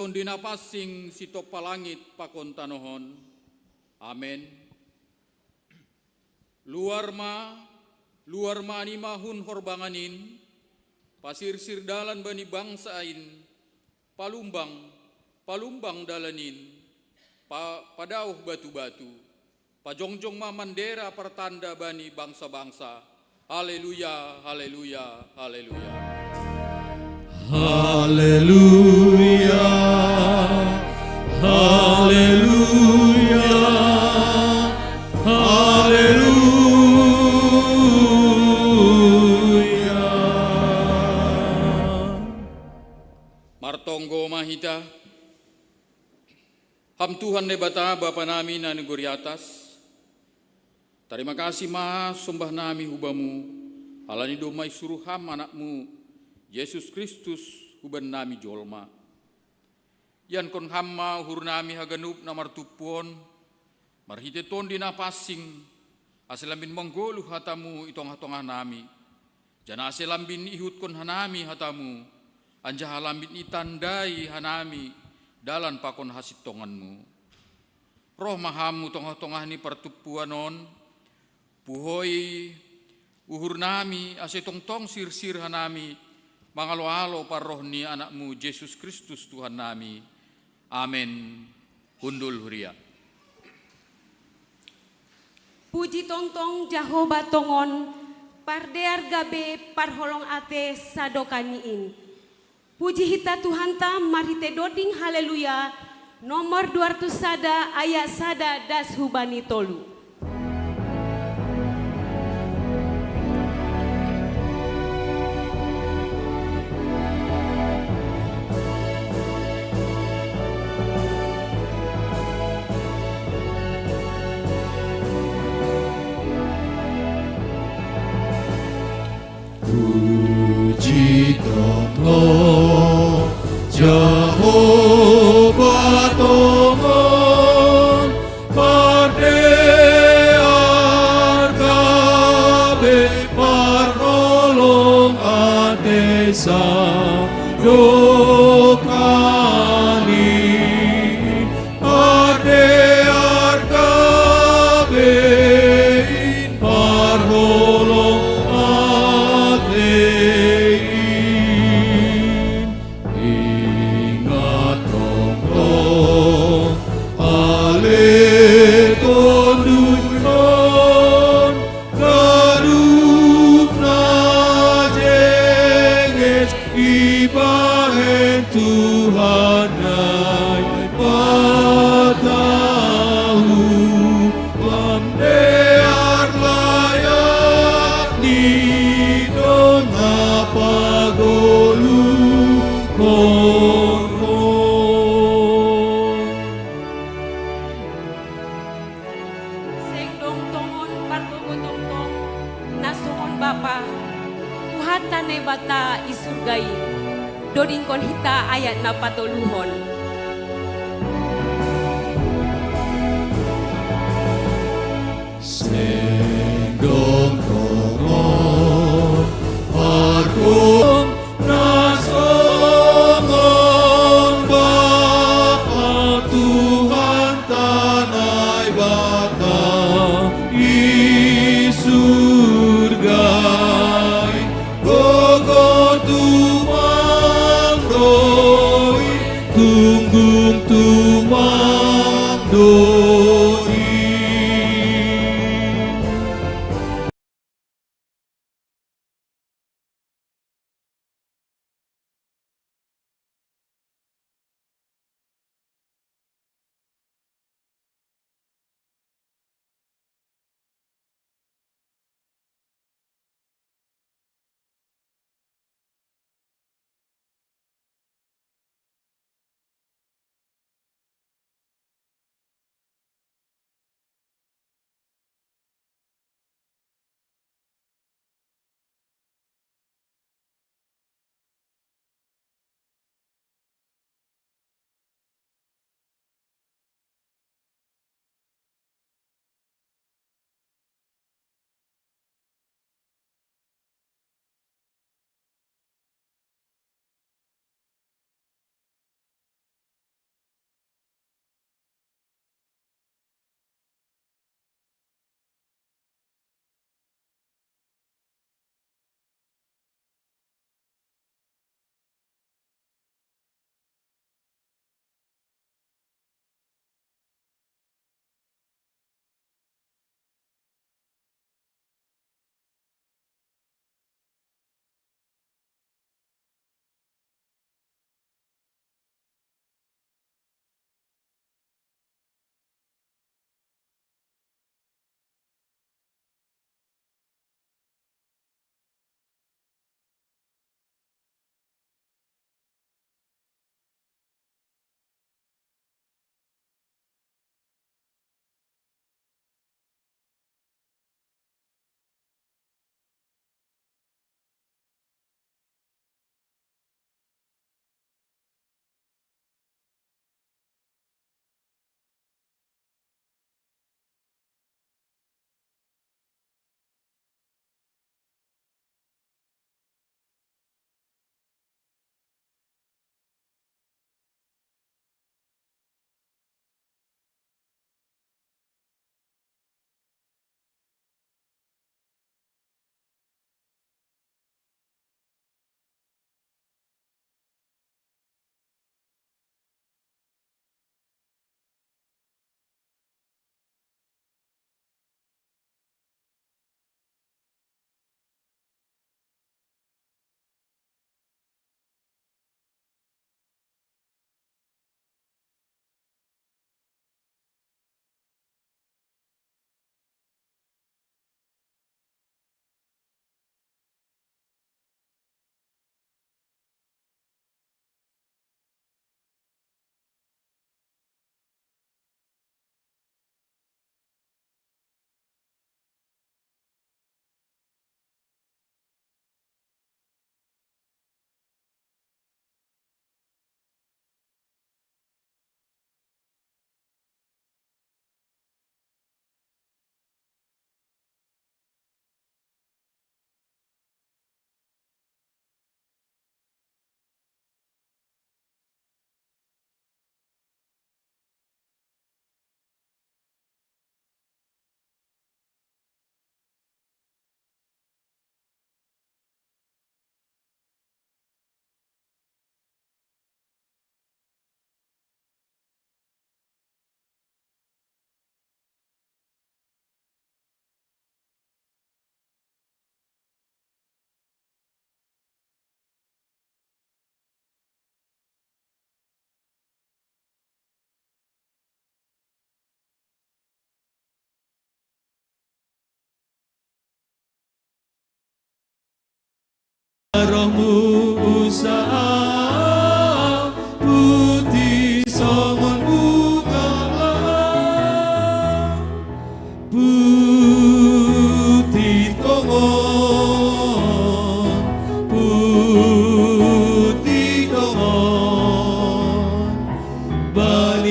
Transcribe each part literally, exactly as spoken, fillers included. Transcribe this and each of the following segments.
Tondi na pansing sitoppa langit pakon tanoh on. Amen. Luar ma, luar ma hanima hun horbangan in, pasirsir dalan bani bangsa in, palumbang, palumbang dalan in, pa, padaoh batu-batu, pajongjong ma mandera partanda bani bangsa-bangsa. Haleluya, haleluya, haleluya. Haleluya, haleluya, haleluya. Martonggo ma hita. Ham Tuhan Naibata, Bapa nami na di gori atas, tarima kasih ma sombah nami hu Bamu, halani domma isuru Ham Anakmu, Jesus Kristus, huban nami jolma. Iankon Ham ma uhur nami haganup na martumpu on, marhite Tondi na pansing, ase lambin manggoluh hataMu i tongah-tongah nami, janah ase lambin iihutkon hanami hataMu, anjaha lambin itandai hanami dalan pakon hasintonganMu. Roh ma Ham hu tongah-tongah ni partumpuan on, puhoi uhur nami, ase tongtong sirsir hanami mangalo-alo parroh ni AnakMu Jesus Kristus Tuhan nami. Amen. Hundul huria. Puji tongtong Jahowa tongon, pardear gabe parholong ate sadokah ni in. Puji hita Tuhanta marhite doding Haleluya, nomor dua ratus sada ayat sada das hubani tolu. Puji tongtong Jahowa tongon, pardear gabe parholong ate sadokah ni in, pardear gabe in parholong ate in. Ingat tongtong ale Tonduy on, ganup na jenges ibahen Tuhan Naibata hu, lam dear layat ni do na pagoluhkon ho. Seng dong tongon pargogo tongtong na songon Bapa, Tuhanta Naibata i surga i. Dodingkon hita ayat na patoluhon. Seng dong tongon pargogo na songon Bapa, Tuhanta Naibata i surga i, gogo tumang do i, tunggung tumang do i.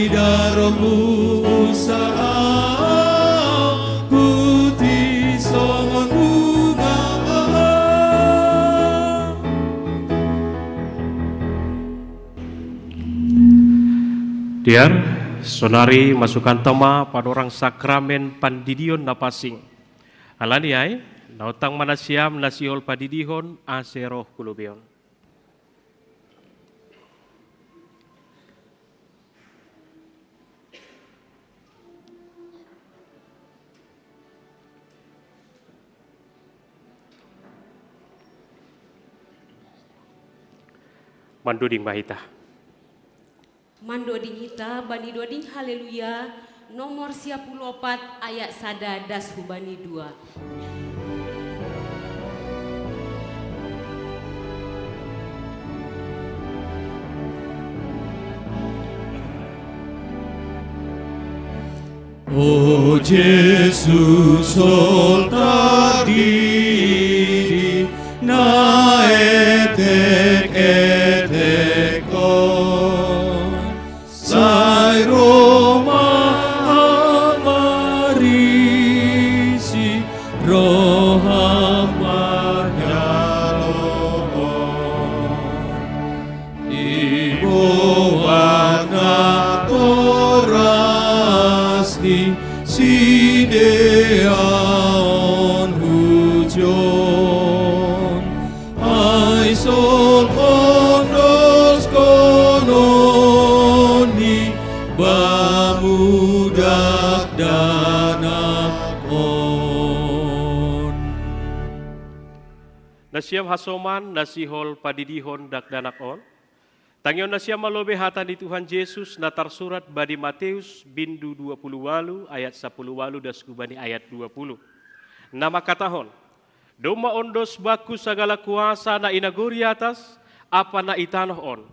Daromu usaha putih songon bunga mahal. Dear, sonari masukanta ma panorang sakramen pandidion na pansing. Ala ni ai, naontang ma nasiam na sihol padidihon ase roh hu lobeion. Mandoding ma hita. Mandoding hita bani doding Haleluya, nomor sia pulu opat, ayat sada das hubani dua. O Jesus, sol tardidi na etek-etek on, sai ro ma marisi roham manjalo on. Iboan natorasni sidea on hujon, ai sol ondoskon on ni bamu dakdanak on. Nasiam hasoman na sihol padidihon dakdanak on. Tangihon nasiam ma lobei hata ni Tuhan Jesus na tarsurat bani Mateus bindu dua pulu ualu ayat sapulu ualu das hubani ayat dua pulu. Na mangkatahon: Domma ondos bangku sagala kuasa na i nagori atas ampa na i tanoh on.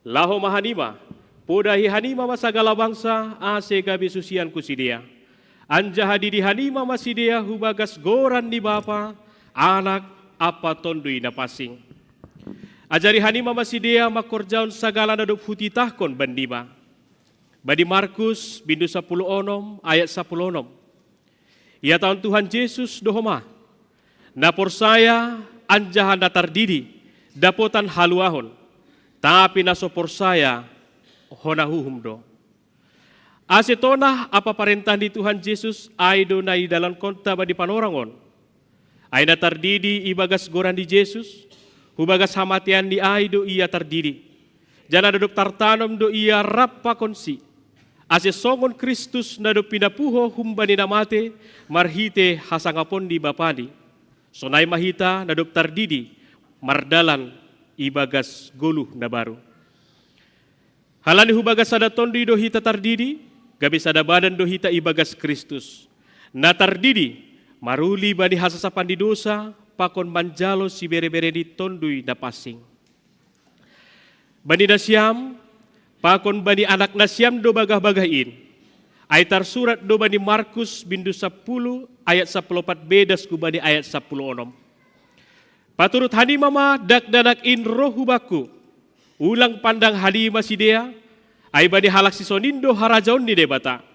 Laho ma hanima, podahi hanima ma sagala bangsa, ase gabe susianku sidea. Anjaha didi hanima ma sidea hubagas goran ni Bapa, Anak, ampa Tonduy Napansing. Ajari hanima ma sidea mangkorjahon sagala na dob hutitahkon bannima. Bani Markus bindu sapulu onom ayat sapulu onom. Ihatahon Tuhan Jesus do homa: Na porsaya anjaha na tardidi dapotan haluahon, tapi na so porsaya hona uhum do. Ase tonah ampa parentah ni Tuhan Jesus ai do na idalonkonta bani panorang on. Ai na tardidi ibagas goran ni Jesus, hubagas hamateanni ai do ia tardidi. Janah na dob tartanom do ia rap pakonsi, ase songon Kristus na dob pinapuho humbani na mate marhite hasangaponNi Bapani, sonai ma hita na dob tardidi mardalan ibagas goluh na baru. Halani hubagas sada Tonduy do hita tardidi, gabe sada badan do hita ibagas Kristus. Na tardidi maruli bani hasasapan ni dousa pakon manjalo siberebere ni Tonduy Napansing. Bani nasiam pakon bani anaknasiam do bagah-bagah in. Ai tarsurat do bani Markus bindu sapulu ayat sapulu opat be das hubani ayat sapulu onom: Paturut hanima ma dakdanak in roh hu bangku. Ulang pandang hanima sidea, ai bani halak sisonin do harajaon ni Debata.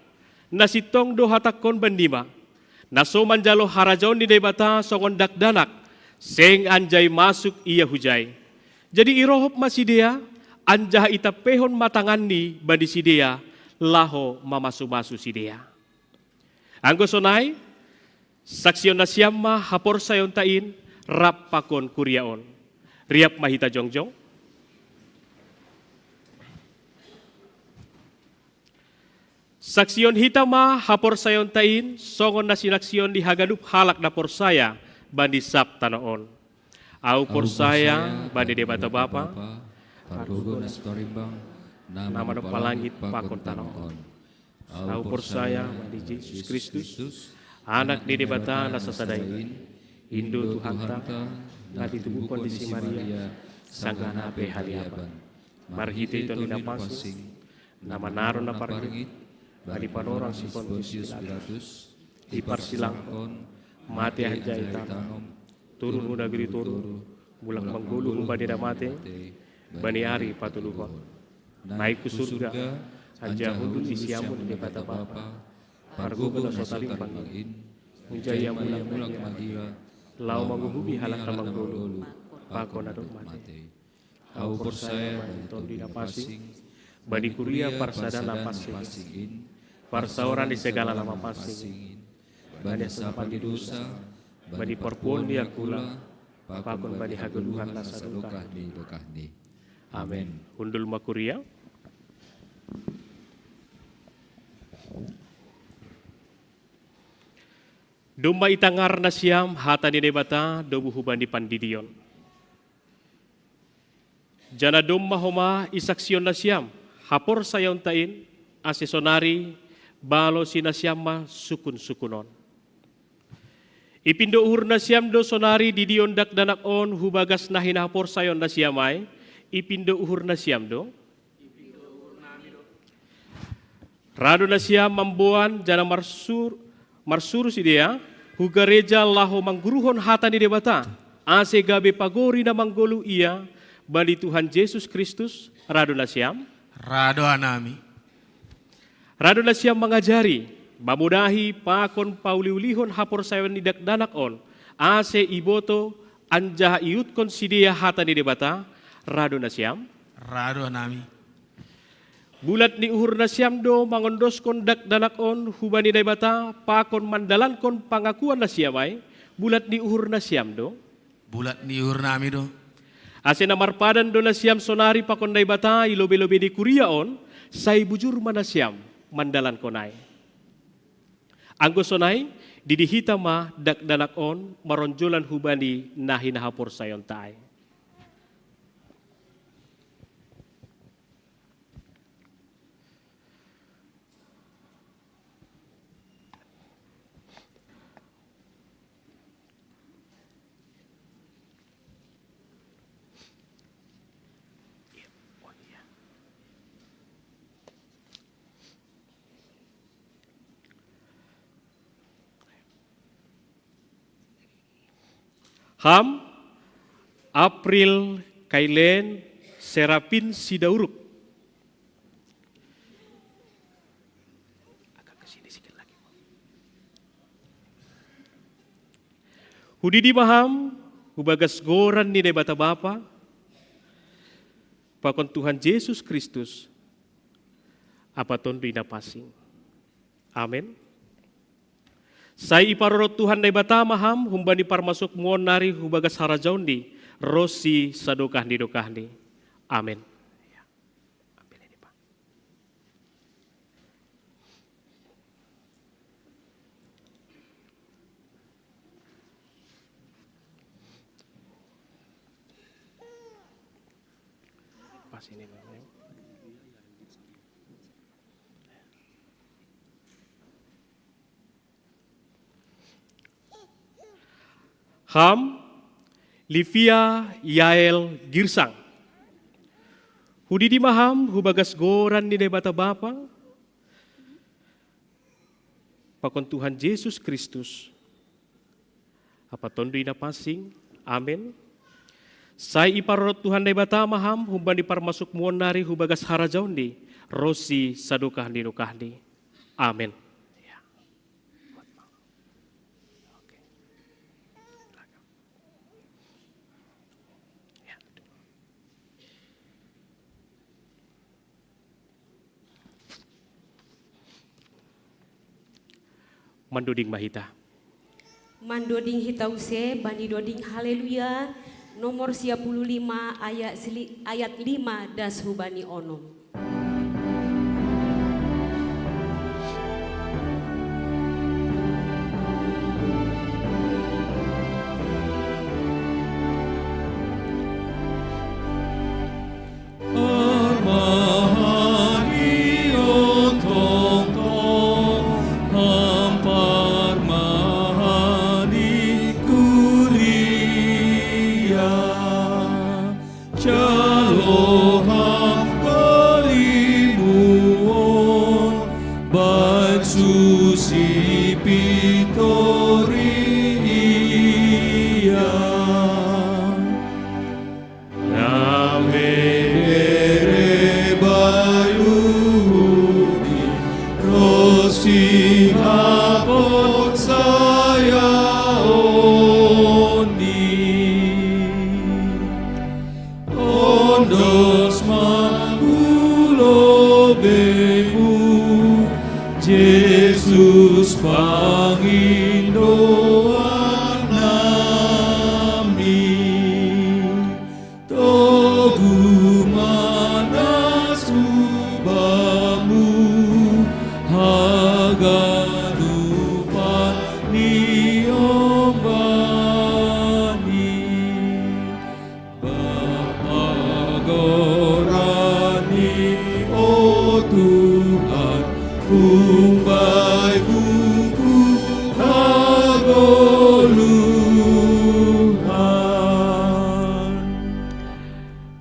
Na sintong do hatangkon bannima: Na so manjalo harajaon ni Debata songon dakdanak, seng anjai masuk ia hujai. Jadi irohop ma sidea, anjaha itampeihon ma tanganni bani sidea, laho mamasu-masu sidea. Anggo sonai, saksihon nasiam ma haporsayaonta in rap pakon kuria on. Riap ma hita jongjong. Saksihon hita ma haporsayaonta in songon na sinaksihon ni haganup halak na porsaya bani sab tanoh on. Ahu porsaya bani Debata Bapa, Pargogo na so tarimbang, na manompa langit pakon tanoh on. Ahu porsaya bani Jesus Kristus, Anak ni Debata na sasada in, in do Tuhanta, na ditubuhkon ni si Maria sanggah na pe haliaban, marhite Tonduy Napansing, na manaron na parngit bani panorang si Pontius Pilatus, diparsilangkon, mate anjaha itanom, turun hu nagori toruh, mulak manggoluh humbani na mate bani ari patoluhon. Naik hu surga, Anjaha hundul ni siamun Debata Bapa, pargogo na so talimbang in, hunja ia mulak ma hira, laho manguhupi halak na manggoluh, pakon na dob matei. Ahu porsaya bani Tonduy Napansing, bani kuria parsadaan na pansing in, parsaoran ni sagala na mapansing in, bani hasangapon ni dosa, bani parpuon ni angkula, pakon bani hagoluhan na sadokah ni dokahni. Amen. Hundul ma kuria. Domma itangar nasiam hata ni Naibata domu hubani pandidion. Janah domma homa isaksion nasiam haporsayaonta in, ase sonari balosi nasiam ma sukun-sukun on. Ipindo uhur nasiam do sonari didion dakdanak on hu bagas na hinahaporsayaon nasiam ai? Ipindo uhur nasiam do? Ra do nasiam mamboan janah marsur, marsuru sidea hu gareja laho mangguruhon hata ni Debata, ase gabe pagori na manggoluh ia bani Tuhan Jesus Kristus? Ra do nasiam? Ra do hanami. Ra do nasiam mangajari, mamudahi pakon pauliulihon haporsayaon ni dakdanak on, ase iboto anjaha iutkon sidea hata ni Debata? Ra do nasiam? Ra do hanami. Bulat ni uhur nasiam do mangondoskon dakdanak on hubani Naibata pakon mandalankon pangakuan nasiam ai? Bulat ni uhur nasiam do? Bulat ni uhur nami do. Ase na marpadan do nasiam sonari pakon Naibata i lobei-lobei ni kuria on, sai bujur ma nasiam mandalankon ai. Anggo sonai, didi hita ma dakdanak on maronjolan hubani na hinahaporsayaonta ai. Ham, April Kailen Serapin Sidauruk. Agak ke sini sikit lagi. Hudidi ma ham, hu bagas goran ni Naibata Bapa, pakon Tuhan Jesus Kristus, ampa Tonduy Napansing. Amen. Sai iparorot Tuhan Naibata ma ham humbani parmasukmu on nari hu bagas harajaonNi ronsi sadokah ni dokahni. Amen. Pas ini, Bang. Ham, Livia Yael Girsang. Hudidi ma ham hu bagas goran ni Naibata Bapa, pakon Tuhan Jesus Kristus, ampa Tonduy Napansing. Amen. Sai iparorot Tuhan Naibata ma ham humbani parmasukmu on nari hu bagas harajaonNi ronsi sadokah ni dokahni. Amen. Ya. Oke. Ya. Mandoding ma hita. Mandoding hita use bani doding Haleluya nomor sia puluh lima ayat seli-, ayat lima das hubani onom. Mu, Jesus pangindoan nami, togu manas hubamu, haganupan ni ombani. Bapa gorani, o Tuhan, umbai buku kagoluhan.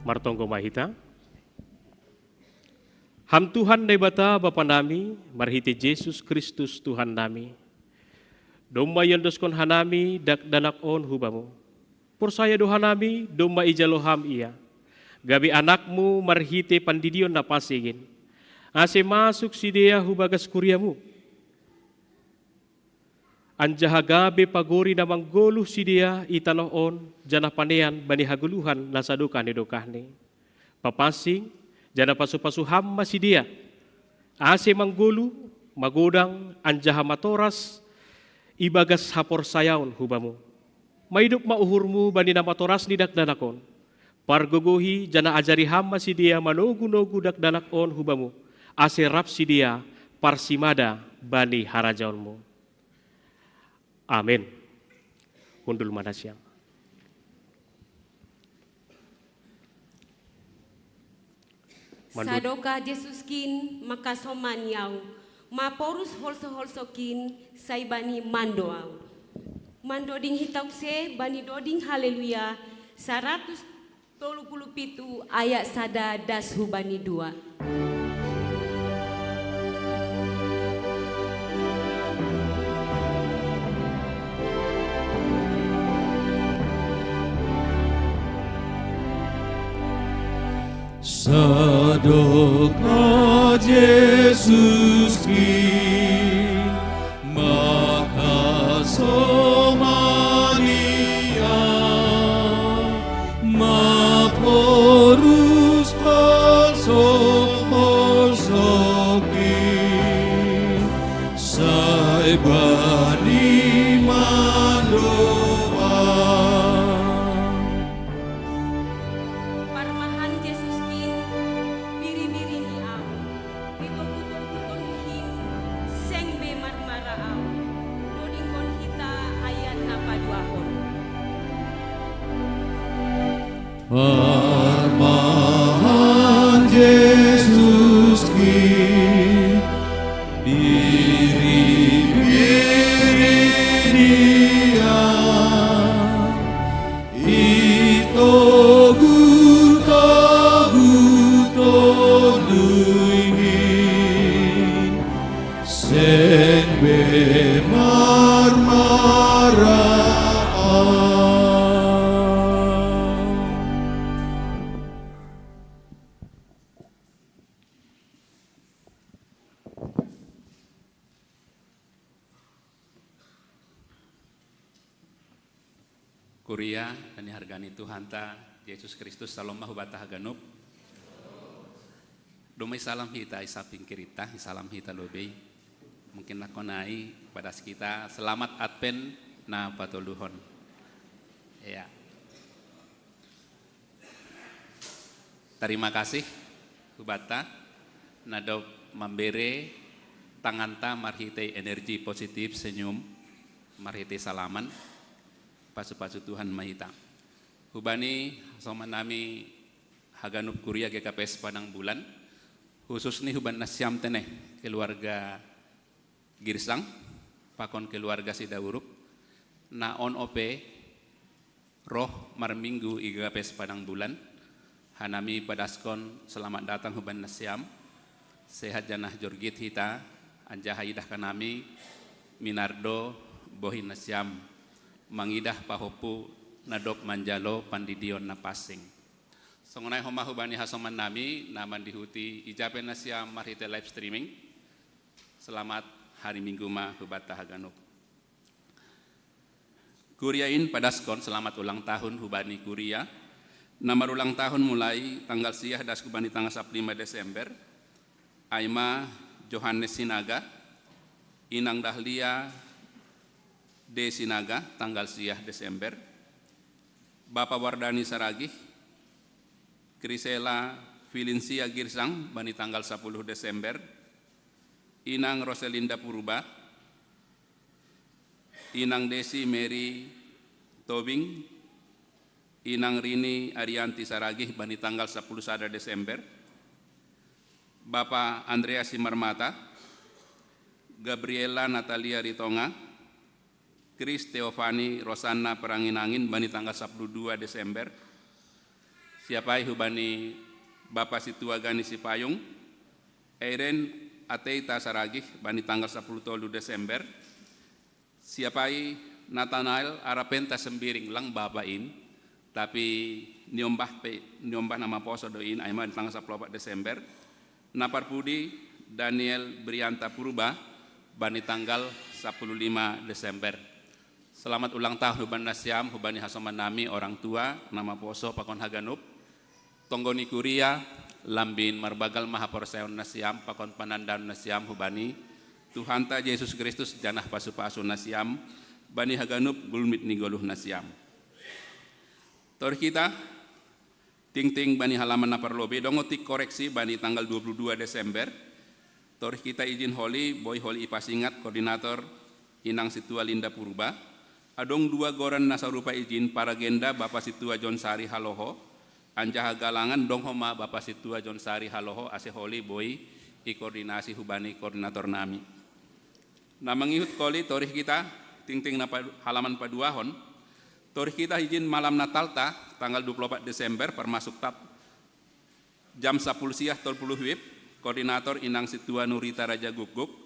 Martonggo ma hita. Ham Tuhan Naibata Bapa nami, marhite Jesus Kristus Tuhan nami. Domma iondoskon hanami dakdanak on hubamu. Porsaya do hanami, domma ijalo ham ia, gabe anakmu marhite pandidion na pansing in, ase masuk sidea hubagas kuriamu, anjaha gabe pagori na manggoluh sidea i tanoh on, janah panean bani hagoluhan na sadokah ni dokahni. Papansing, janah pasu-pasu ham ma sidea, ase manggoluh, magodang, anjaha matoras ibagas haporsayaon hubamu. Maidop ma uhurmu bani na matoras ni dakdanak on. Pargogohi janah ajari ham ma sidea manogu-nogu dakdanak on hubamu, ase rap sidea parsimada bani harajaonmu. Amen. Hundul ma nasiam. Mandul. Sadokah Jesus kin mangkasomani ahu, maporus holso-holso kin sai bani mando ahu. Mandoding hita use bani doding Haleluya saratus tolu puluh pitu ayat sada das hubani dua. Sadokah Jesus kin mangkasomani ahu, maporus holso-holso kin sai bani mando ahu. Parmahan Jesus kin biri-biri ni ahu. Itogu-togu tonduhin seng be marmara ahu. Dodingkon hita ayat na paduahon. Parmahan Jesus kin biri-biri ni ahu. Itogu-togu tonduhin seng be marmara ahu. Kuria na nihargani Tuhanta Jesus Kristus, salom ma hubata haganup. Domma isalam hita i sapingkirita, isalam hita lobei. Mungkin nakon ai padas kita selamat Advent na patoluhon. Ya. Tarima kasih hubata na dob mambere tanganta marhitei energi positif, senyum, marhitei salaman. Pasu-pasu Tuhan ma hita. Hubani hasoman nami haganup kuria G K P S Padang Bulan, khusus ni huban nasiam tene keluarga Girsang pakon keluarga Sidauruk, na on ope roh marminggu i G K P S Padang Bulan, hanami padaskon selamat datang huban nasiam, sehat janah jorgit hita, anjaha idah hanami minardo bohi nasiam mangidah pahompu na dob manjalo pandidion na pansing. Songon ai homa hubani hasoman nami na mandihuti ija pe nasiam marhitei live streaming. Selamat hari Minggu ma hubata haganup. Kuria in padaskon selamat ulang tahun hubani kuria na marulang tahun mulai tanggal siah das hubani tanggal sapuluh lima Desember, Aima Johannes Sinaga, Inang Dahlia D Sinaga, tanggal siah Desember, Bapa Wardani Saragih, Krisela Filinsia Girsang, bani tanggal sapuluh Desember, Inang Roselinda Purba, Inang Desi Mary Tobing, Inang Rini Arianti Saragih, bani tanggal sapuluh sada Desember, Bapa Andreas Simarmata, Gabriela Natalia Ritonga, Chris Teofani Rosanna Peranginangin, bani tanggal sapuluh dua Desember. Siapai hubani Bapa Situa Gani Sipayung, Eiren Ateita Saragih, bani tanggal sapuluh tolu Desember. Siapai Nathanael Arapenta Sembiring, lang bapain, tapi niombah pe, niombah na maposo doin, aima tanggal sapuluh opat Desember. Na parpudi Daniel Brianta Purba, bani tanggal sapuluh lima Desember. Selamat ulang tahun hubani nasiam, hubani hasoman nami orang tua, na maposo pakon haganup. Tonggoni kuria, lambin marbagal ma haporsayaon nasiam pakon panandaon nasiam hubani Tuhanta Jesus Kristus, janah pasu-pasu nasiam bani haganup gulmit ni goluh nasiam. Torih hita, tingting bani halaman na parlobei, dong otik koreksi bani tanggal dua puluh dua Desember. Torih hita ijin holi, boi holi ipasingat, koordinator Inang Situa Linda Purba. Adong dua goran na sarupa ijin, paragenda Bapa Situa John Sari Haloho, anjaha galangan dong homa Bapa Situa John Sari Haloho, ase holi boi ikoordinasi hubani koordinator nami. Na mangihut holi, torih hita, tingting na pa, halaman paduahon. Torih hita ijin malam Natalta, tanggal dua puluh opat Desember, parmasuk tap jam sapuluh siah tolu puluh wib, koordinator Inang Situa Nurita Raja Gukguk.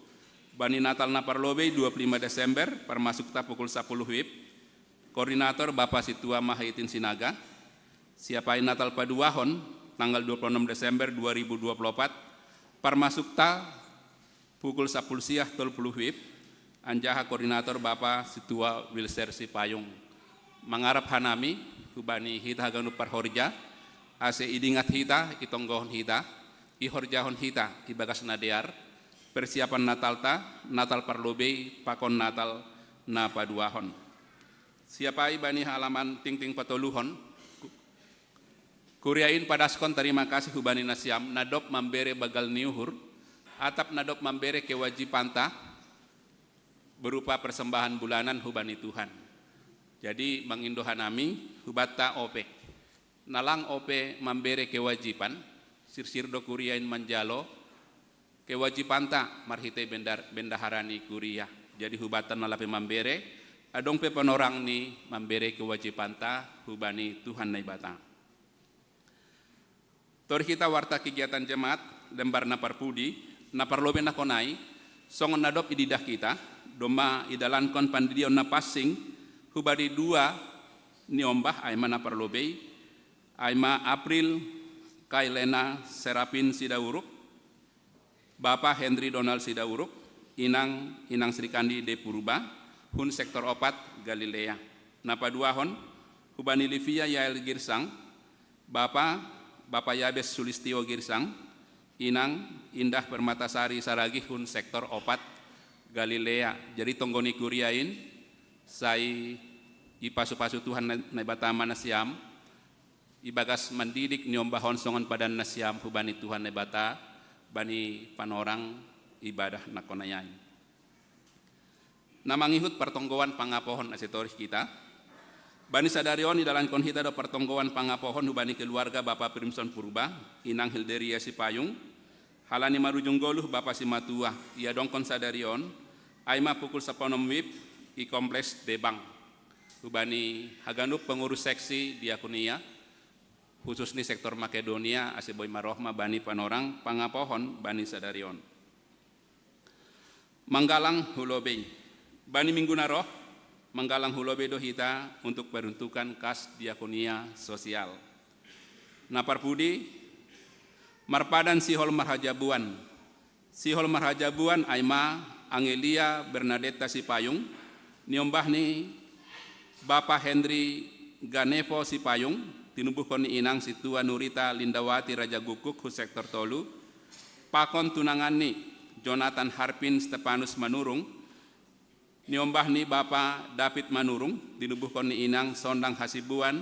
Bani Natal na parlobei dua puluh lima Desember, parmasuk tap pukul sapuluh wib, koordinator Bapa Situa Mahaitin Sinaga. Siapai Natal paduahon, tanggal dua puluh enam Desember dua ribu dua puluh opat, parmasuk tap pukul sapuluh siah tolu puluh wib, anjaha koordinator Bapa Situa Wilser Sipayung. Mangarap hanami hubani hita haganup parhorja, ase idingat hita, itonggohon hita, ihorjahon hita ibagas na dear, persiapan Natalta, Natal parlobei pakon Natal na paduahon. Siapai bani halaman tingting patoluhon. Kuria in padaskon tarima kasih hubani nasiam na dob mambere bagal ni uhur, atap na dob mambere kewajibanta berupa persembahan bulanan hubani Tuhan. Jadi mangindo hanami hubanta ope. Na lang ope mambere kewajiban, sirsir do kuria in manjalo kewajibanta marhitei bendar, bendahara ni kuria. Jadi hubanta na lang pe mambere, adong pe panorang ni mambere kewajibanta hubani Tuhan Naibata. Torih hita warta kegiatan jemaat, lembar na parpudi, na parlobei na konai, songon na dob ididah hita, domma idalankon pandidion na pansing hubani dua niombah, aima na parlobei, aima April Kailena Serapin Sidauruk, Bapa Henry Donald Sidauruk, Inang, Inang Srikandi de Purba, hun sektor opat Galilea. Na paduahon, hubani Livia Yael Girsang, Bapa, Bapa Yabes Sulistio Girsang, Inang Indah Permatasari Saragih, hun sektor opat Galilea. Jadi tonggoni kuria in, sai ipasu-pasu Tuhan Naibata ma nasiam, ibagas mandidik niombahon songon padan nasiam hubani Tuhan Naibata, bani panorang ibadah na konai. Na mangihut partonggoan pangapohon ase torih hita. Bani sadari on idalankon hita do partonggoan pangapohon hubani keluarga Bapa Primson Purba, Inang Hilderia Sipayung, halani marujung goluh Bapa Simatua, iadongkon sadari on, aima pukul sapuluh wib, i Kompleks Debang. Hubani haganup pengurus seksi diakonia, khusus ni sektor Makedonia, ase boi maroh ma bani panorang pangapohon bani sadari on. Manggalang hu lobei. Bani minggu na roh, manggalang hu lobei do hita untuk peruntukan kas diakonia sosial. Na parpudi, marpadan sihol marhajabuan. Sihol marhajabuan aima Angelia Bernadetta Sipayung, niombah ni Bapa Henry Ganevo Sipayung, tinubuhkon ni Inang Situa Nurita Lindawati Raja Gukguk, hun sektor tolu, Pakon tunanganni Jonathan Harpin Stepanus Manurung, niombahni bapa David Manurung, dinubuhkon ni inang Sondang Hasibuan,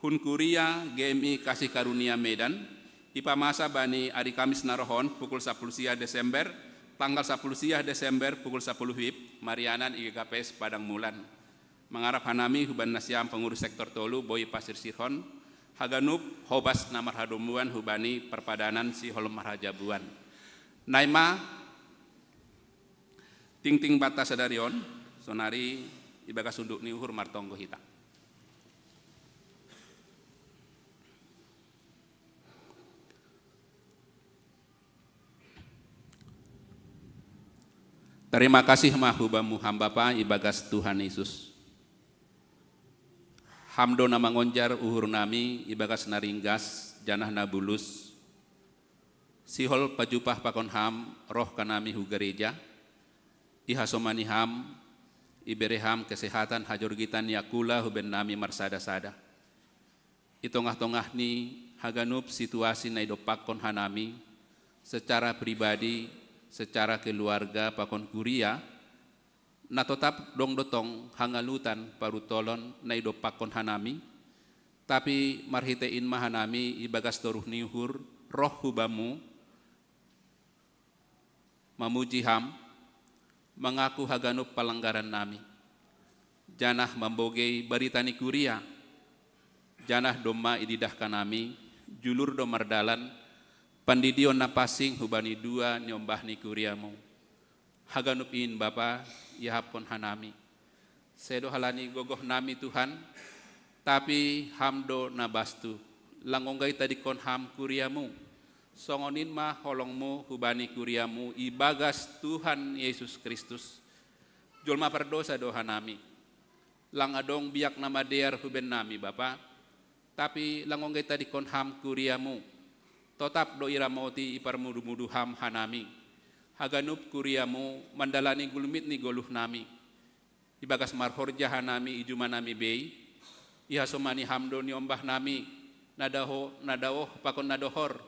hun kuria G M I Kasih Karunia Medan, ipamasa bani ari Kamis na roh on pukul sapuluh siah Desember, tanggal sapuluh siah Desember pukul sapuluh wib, marianan i G K P S Padang Mulan. Mangarap hanami hubani nasiam pengurus sektor tolu boi pasirsirhon haganup hobas na marhadomuan hubani parpadanan sihol marhajabuan. Naima tingting banta sadari on, sonari ibagas unduk ni uhur martonggo hita. Tarima kasih ma hubamu ham Bapa ibagas Tuhan Yesus. Ham do na mangonjar uhur nami ibagas na ringgas janah na bulus. Sihol pajupah pakon ham roh kanami hu gareja, ihasomani ham, ibere ham kesehatan hajorgitan ni akula huben nami marsada-sada. I tongah-tongah ni haganup situasi na idompakkon hanami, secara pribadi, secara keluarga pakon kuria, na totap dong do tong hangalutan parutolon na idompakkon hanami, tapi marhitei in ma hanami ibagas toruh ni uhur roh hubamu, mamuji ham, mangaku haganup palanggaran nami, janah mambogei barita ni kuria, janah domma ididah kanami, julur do mardalan, pandidion na pansing hubani dua niombah ni kuriamu. Haganup in Bapa, iahapkon hanami. Sedo halani gogoh nami Tuhan, tapi ham do na bastu, lang ongga itadingkon ham kuriamu. Songon in ma holongmu hubani kuriamu ibagas Tuhan Yesus Kristus. Jolma pardosa do hanami. Lang adong biak na madear huben nami Bapa, tapi lang ongga itadingkon ham kuriamu. Totap do iramoti iparmudu-mudu ham hanami. Haganup kuriamu mandalani gulmit ni goluh nami. Ibagas marhorja hanami i juma nami bei, ihasomani ham do niombah nami, na daoh, na daoh pakon na dohor,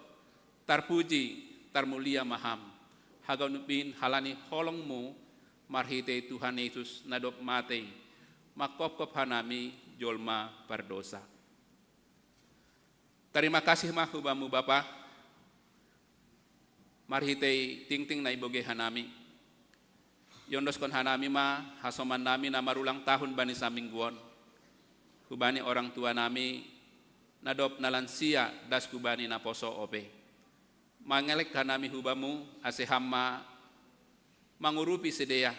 tarpuji, tarmulia ma ham. Haganup in halani holongmu marhitei Tuhan Yesus na dob matei, manghophop hanami jolma pardosa. Tarima kasih ma hubamu Bapa, marhitei tingting na ibogei hanami. Iondoskon hanami ma hasoman nami na marulang tahun bani saminggu on, hubani orang tua nami na dob na lansia das hubani naposo ope. Mangelek hanami hubamu, ase ham ma mangurupi sidea.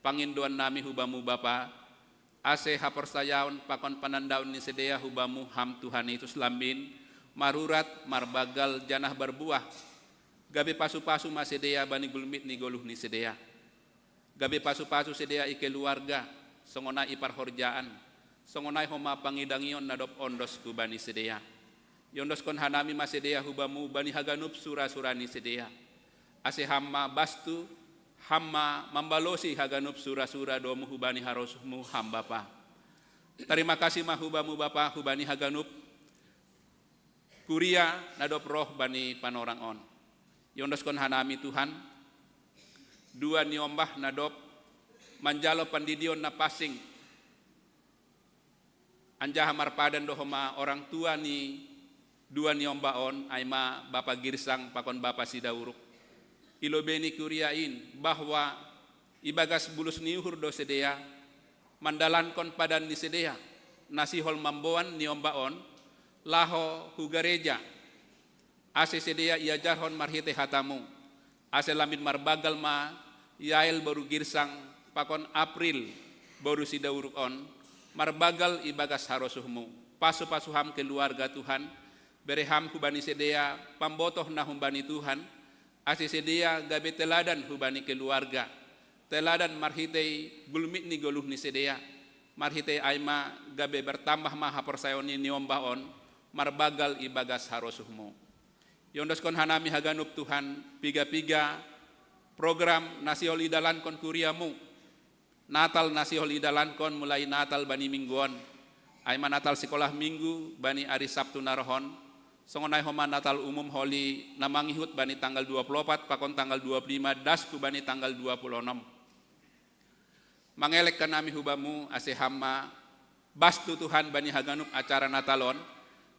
Pangindoan nami hubamu Bapa, ase haporsayaon pakon panandaon ni sidea hubamu ham Tuhan Yesus lambin, marurat, marbanggal, janah barbuah. Gabe pasu-pasu ma sidea bani gulmit ni goluh ni sidea. Gabe pasu-pasu sidea i keluarga, songon ai i parhorjaan, songon ai homa pangidangion na dob ondos hubani sidea. Iondoskon hanami ma sidea hubamu bani haganup sura-sura ni sidea. Ase ham ma bastu, ham ma mambalosi haganup sura-sura domu hubani harosuhmu ham Bapa. Tarima kasih ma hubamu Bapa hubani haganup kuria na dob roh bani panorang on. Iondoskon hanami Tuhan, dua niombah na dob manjalo pandidion na pansing, anjaha marpadan do homa orang tua ni dua niombah on, ai ma Bapa Girsang pakon Bapa Sidauruk. I lobei ni kuria in, bahwa ibagas bulus ni uhur do sidea mandalankon padan ni sidea, na sihol mamboan niombah on, laho hu gareja, ase sidea iajarhon marhitei hatamu, ase lambin marbanggal ma Yael boru Girsang pakon April boru Sidauruk on, marbanggal ibagas harosuhmu. Pasu-pasu ham keluarga Tuhan, bere ham hubani sidea pambotoh na humbani Tuhan, ase sidea gabe teladan hubani keluarga, teladan marhitei gulmit ni goluh ni sidea, marhitei ai ma gabe bertambah ma haporsayaon ni niombah on, marbanggal ibagas harosuhmu. Iondoskon hanami haganup Tuhan, piga-piga program na sihol idalankon kuriamu, Natal na sihol idalankon mulai Natal bani minggu on, ai ma Natal sikolah minggu bani ari Sabtu na roh on, Songon ai homa Natal umum holi na mangihut bani tanggal dua puluh opat pakon tanggal dua puluh lima das tu bani tanggal dua puluh onom. Mangelek hanami hu Bamu ase Ham ma bastu Tuhan bani haganup acara Natal on,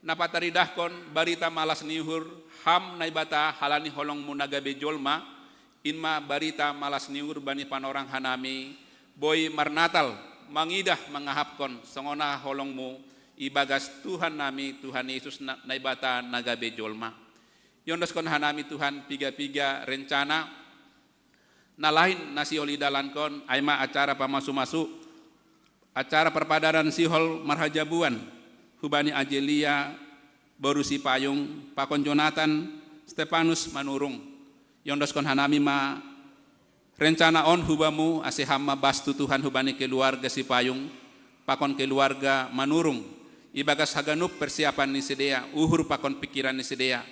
na pataridahkon barita malas ni uhur, Ham Naibata halani holong-Mu na gabe jolma, in ma barita malas ni uhur bani panorang hanami, boi marnatal, mangidah, mangahapkon songon aha holong-Mu ibagas Tuhannami Tuhan Yesus na, Naibata na gabe jolma. Iondoskon hanami Tuhan piga-piga rencana na lain na sihol idalankon, ai ma acara pamasu-masu, acara parpadanan sihol marhajabuan, hubani Ajelia boru Sipayung pakon Jonatan Stepanus Manurung. Iondoskon hanami ma rencana on hu Bamu, ase Ham ma bastu Tuhan hubani keluarga Sipayung pakon keluarga Manurung, ibagas haganup persiapan ni sidea, uhur pakon pikiran ni sidea.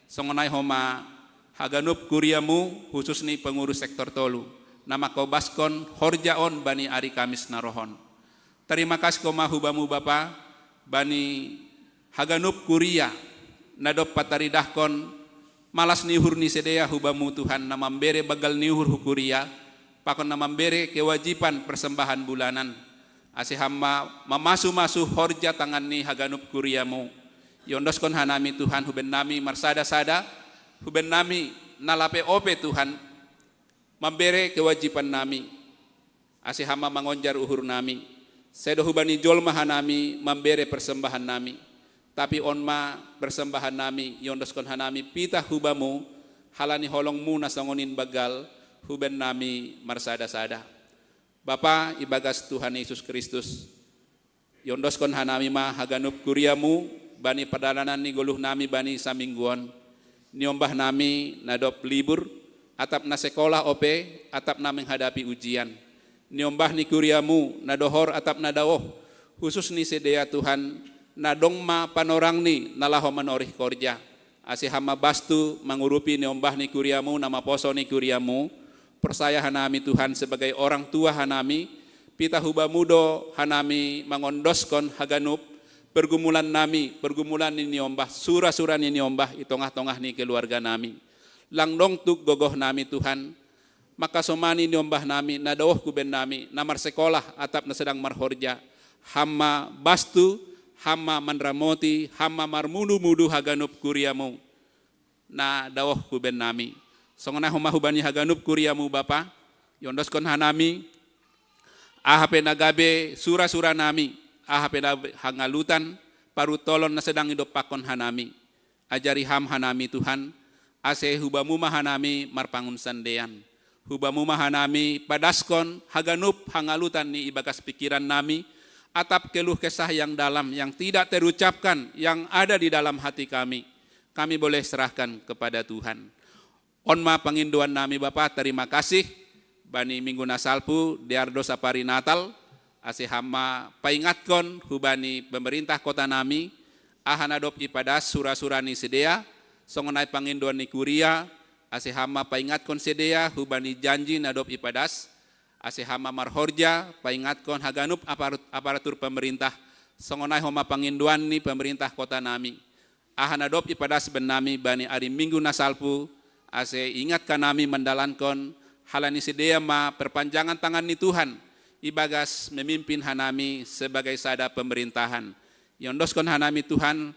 Songon ai homa haganup kuria-Mu, husus ni pengurus sektor tolu, na mangkobaskon horja on bani ari Kamis na rohon. Tarima kasih homa hu Bamu Bapa, bani haganup kuria, na dob pataridahkon malas ni uhur ni sidea hu Bamu Tuhan, na mambere banggal ni uhur hu kuria, pakon na mambere kewajiban persembahan bulanan. Ase Ham ma mamasu-masu horja tangan ni haganup kuria-Mu. Iondoskon hanami Tuhan, hubennami marsada-sada, hubennami na lape ope Tuhan, mambere kewajibannami, ase Ham ma mangonjar uhurnami. Sedo hubani jolma hanami mambere persembahannami, tapi on ma persembahannami, iondoskon hanami pitah hu Bamu, halani holong-Mu na songon in banggal, hubennami marsada-sada. Bapa, ibagas Tuhan Yesus Kristus, iondoskon hanami ma haganup kuria-Mu bani pardalanan ni goluhnami bani saminggu on. Niombahnami na dob libur, atap na sekolah ope, atap na menghadapi ujian. Niombah ni kuria-Mu na dohor atap na daoh, husus ni sidea Tuhan, na dong ma panorangni na laho manorih korja. Ase Ham ma bastu mangurupi niombah ni kuria-Mu, na maposo ni kuria-Mu. Porsaya hanami Tuhan sebagai orang tua hanami, pitah hu Bamu do hanami mangondoskon haganup pergumulannami, pergumulan ni niombah, sura-sura ni niombah i tongah-tongah ni keluarganami. Lang dong tuk gogohnami Tuhan, mangkasomani niombahnami, na daoh hubennami, na marsekolah atap na sedang marhorja. Ham ma bastu, Ham ma manramoti, Ham ma marmudu-mudu haganup kuria-Mu na daoh hubennami. Songon ai homa hubani haganup kuria-Mu Bapa, iondoskon hanami aha pe na gabe sura-suranami, aha pe na gabe hangalutan, parutolon na sedang idompakkon hanami. Ajari Ham hanami Tuhan, ase hu Bamu ma hanami marpangunsandean. Hu Bamu ma hanami padaskon haganup hangalutan ni ibagas pikirannami, atap keluh kesah yang dalam, yang tidak terucapkan, yang ada di dalam hati kami. Kami boleh serahkan kepada Tuhan. On ma pangindoannami Bapa, tarima kasih, bani minggu na salpu, dear do sapari Natal, ase Ham ma paingatkon hubani pemerintah kotanami, aha na dob ipadas sura-sura ni sidea, songon ai pangindoan ni kuria, ase Ham ma paingatkon sidea hubani janji na dob ipadas, ase Ham ma marhorja, paingatkon haganup aparat-, aparatur pemerintah, songon ai homa pangindoan ni pemerintah kotanami. Aha na dob ipadas bennami bani ari minggu na salpu, ase ingat hanami mandalankon, halani sidea ma perpanjangan tangan ni Tuhan, ibagas memimpin hanami sebagai sada pemerintahan. Iondoskon hanami Tuhan,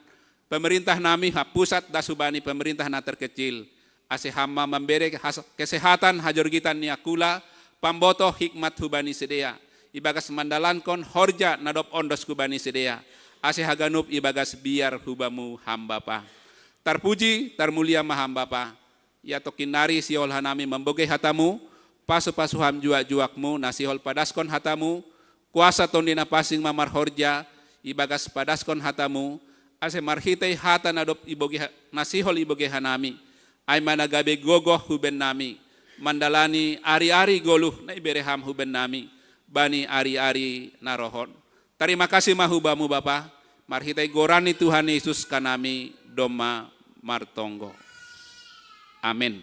pemerintahannami ha pusat das hubani pemerintah na terkecil, ase Ham ma mambere has-, kesehatan hajorgitan ni angkula, pambotoh hikmat hubani sidea, ibagas mandalankon horja na dob ondos hubani sidea, ase haganup ibagas biar hu Bamu Ham Bapa. Tarpuji, tarmulia ma Ham Bapa. Ia tongkin nari sihol hanami mambogei hata-Mu, pasu-pasu Ham juak-juak-Mu na sihol padaskon hata-Mu, kuasa Tondi na pansing ma marhorja, ibagas padaskon hata-Mu, ase marhitei hata na dob ibogei ha-, na sihol ibogei hanami, ai ma na gabe gogoh hubennami, mandalani ari-ari goluh na ibere Ham hubennami, bani ari-ari na rohon. Tarima kasih ma hu Bamu Bapa, marhitei goran ni Tuhan Yesus hanami domma martonggo. Amen.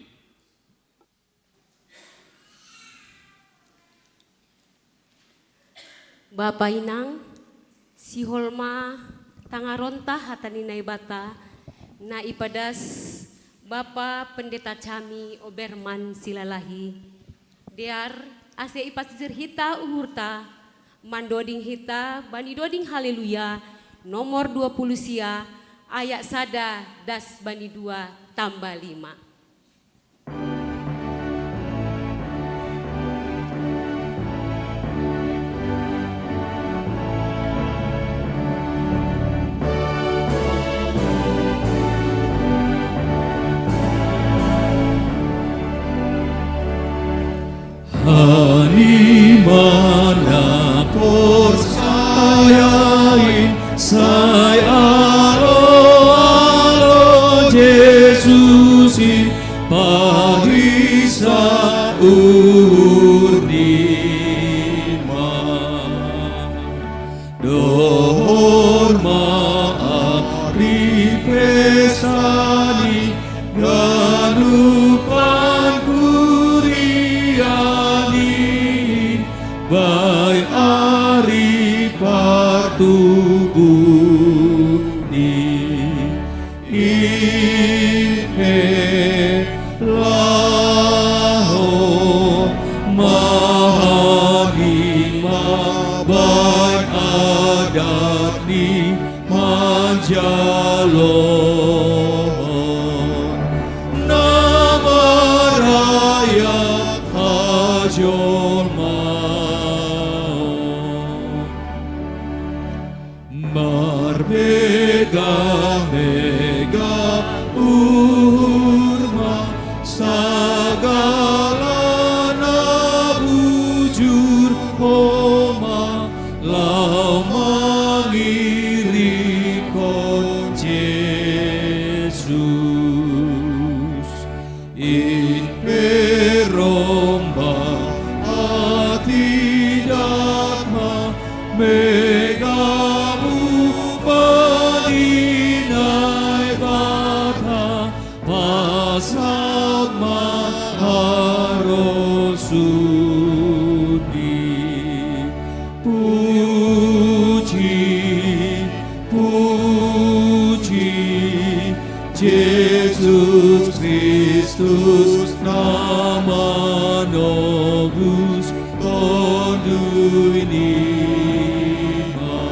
Bapa inang, sihol ma tangaronta hata ni Naibata, Na ipadas Bapa Pendeta kami Oberman Silalahi, dear ase ipasisir hita uhurta, mandoding hita bani doding Haleluya nomor dua puluh sia, ayat sada das bani dua tambah lima. Hani mana porsayain sai alo alo Jesusin pahisa urdima. Dohor ma ari pesani ganupan kuriani bai ari partubuni. Ipe laho mahani mabai adat ni manjalo nama raya ajol mau. Marbega-bega uhur ma sagala na bujur homa lau mangirikon Jesus. In peromba atidat ma megamu badinai bata pasat ma harosuni. Puji, puji, Jesus Kristus nama nobus tondui nima.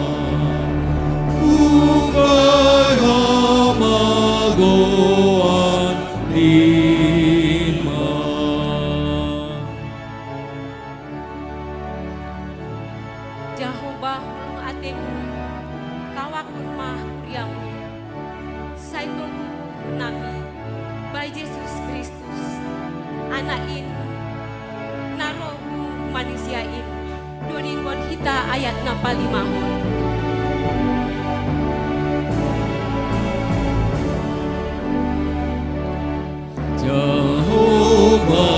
Ukai hamagoan nima. Jahoba holong atemu, kawakun ma huriamu, sai togu nami, bai Jesus Kristus, Anak in, na roh manisia in, dodingon hita ayat na palimahon. Jahoba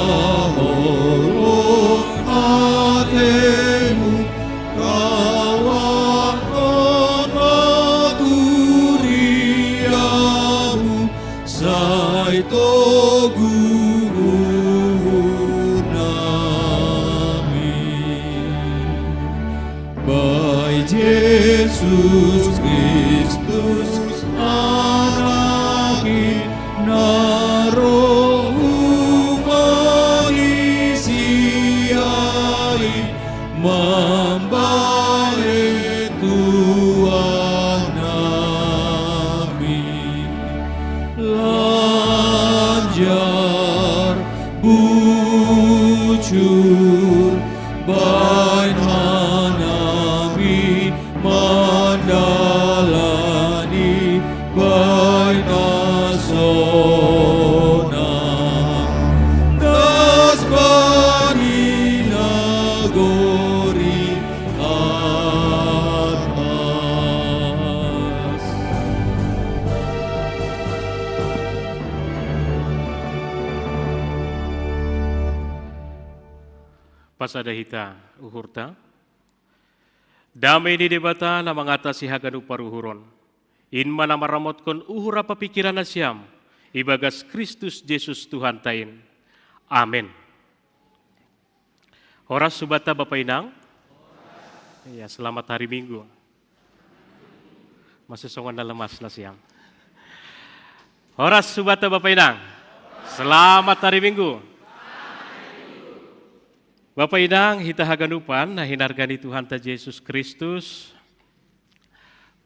holong atemu, kawakon ma huriamu, sai togu uhur nami. Bai Jesus Kristus Anak in, na roh manisia in, mambahen Tuhan nami. Lanjar bujur bain hanami mandalani bain na sonang das bani nagori atas. Pasada hita uhurta. Dame ni Debata na mangatasi haganup paruhuron, in ma na maramotkon uhur ampa pikiran nasiam ibagas Kristus Jesus Tuhanta in. Amen. Horas hubanta Bapa Inang. Ya, selamat hari Minggu. Masih songon na lemas nasiam. Horas hubata Bapa Inang. Selamat hari Minggu. Bapa Inang, hita haganupan, na hinarga ni Tuhanta Jesus Kristus,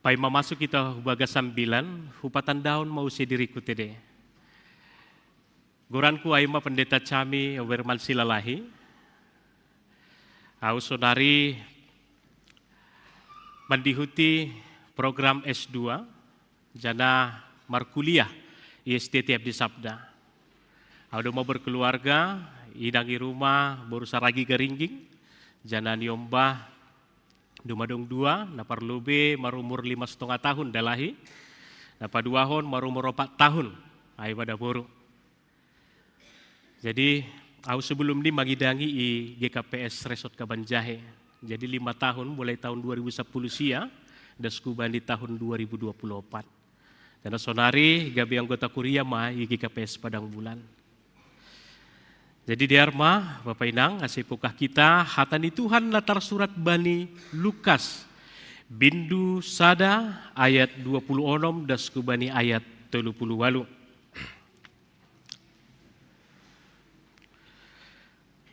paima masuk hita hu bagas sambilan, hupatandaon ma muse diriku tede. Goranku ai ma Pendeta Cami Oberman Silalahi. Au sonari mandihuti program S dua, janah markuliah i S T T F di Sabda. Au do ma berkeluarga, inang i rumah, boru saragi garingging, janah niombah, doma dong dua, na parlobei marumur lima setengah tahun dalahi, na paduahon marumur opat tahun, ai ma daboru. Jadi, au sebelum ni mangidangi i G K P S Resort Kabanjahe. Jadi lima tahun, mulai tahun dua ribu sepuluh sia, das kubani tahun dua ribu dua puluh empat. Janah sonari gabe anggota kuria ma i G K P S Padang Bulan. Jadi dear ma, Bapa Inang, ase pungkah kita, hata ni Tuhan na tarsurat bani Lukas, bindu sada ayat dua puluh onom das kubani ayat tolu puluh walu.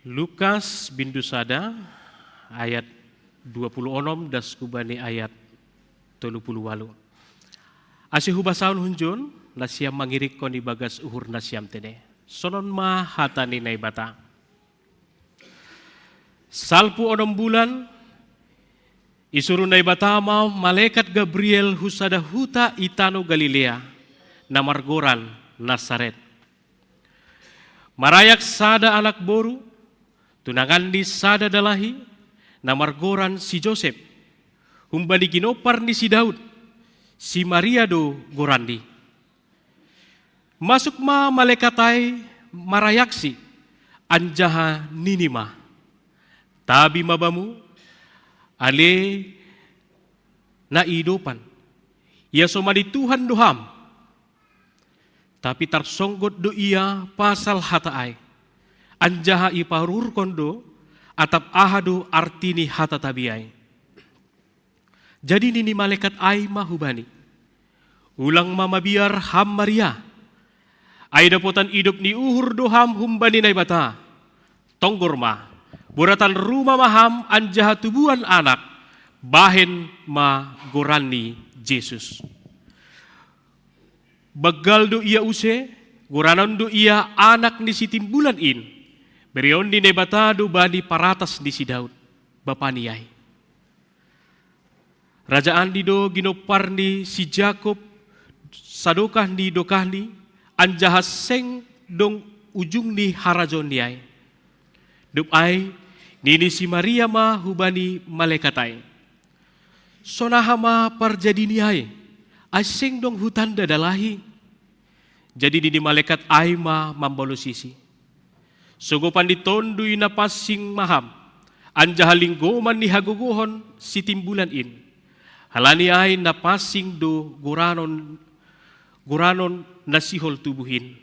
Lukas bindu sada ayat dua puluh onom das kubani ayat tolu puluh walu. Ase hubasahon hunjon, nasiam mangirikkon ibagas uhur nasiam tene. Sonon ma hata ni Naibata. Salpu onom bulan, isuru Naibata ma malekat Gabriel hu sada huta i tano Galilea, na margoran Nasaret. Marayak sada anak boru, tunanganni sada dalahi, na margoran si Josep, humbani ginompar ni si Daud, si Maria do goranni. Masuk ma malekat ai marayaksi, anjaha nini ma: Tabi ma bamu, ale na iidopan, iasomani Tuhan do ham. Tapi tarsonggot do ia pasal hata ai, anjaha ipaururkon do, atap aha do arti ni hata tabi ai. Jadi nini malekat ai ma hubani: Ulang ma mabiar ham Maria, ai dapotan idop ni uhur do ham humbani Naibata. Tonggor ma, boratan ruma ma ham anjaha tubuan anak, bahen ma goranni Jesus. Banggal do ia use, goranon do ia anak ni sitimbulan in, bereon ni Naibata do bani paratas ni si Daud, bapani ai. Rajaanni do ginompar ni si Jakob sadokah ni dokahni, anjaha seng dong ujung ni harajaonni ai. Dob ai, nini si Maria ma hubani malekat ai: Sonaha ma parjadini ai, ai seng dong hutanda dalahi? Jadi nini malekat ai ma mambalosisi: Sogopan ni Tonduy Napansing ma ham, anjaha linggoman ni hagogohon sitimbulan in. Halani ai na pansing do goranon, goranon na sihol tubuh in,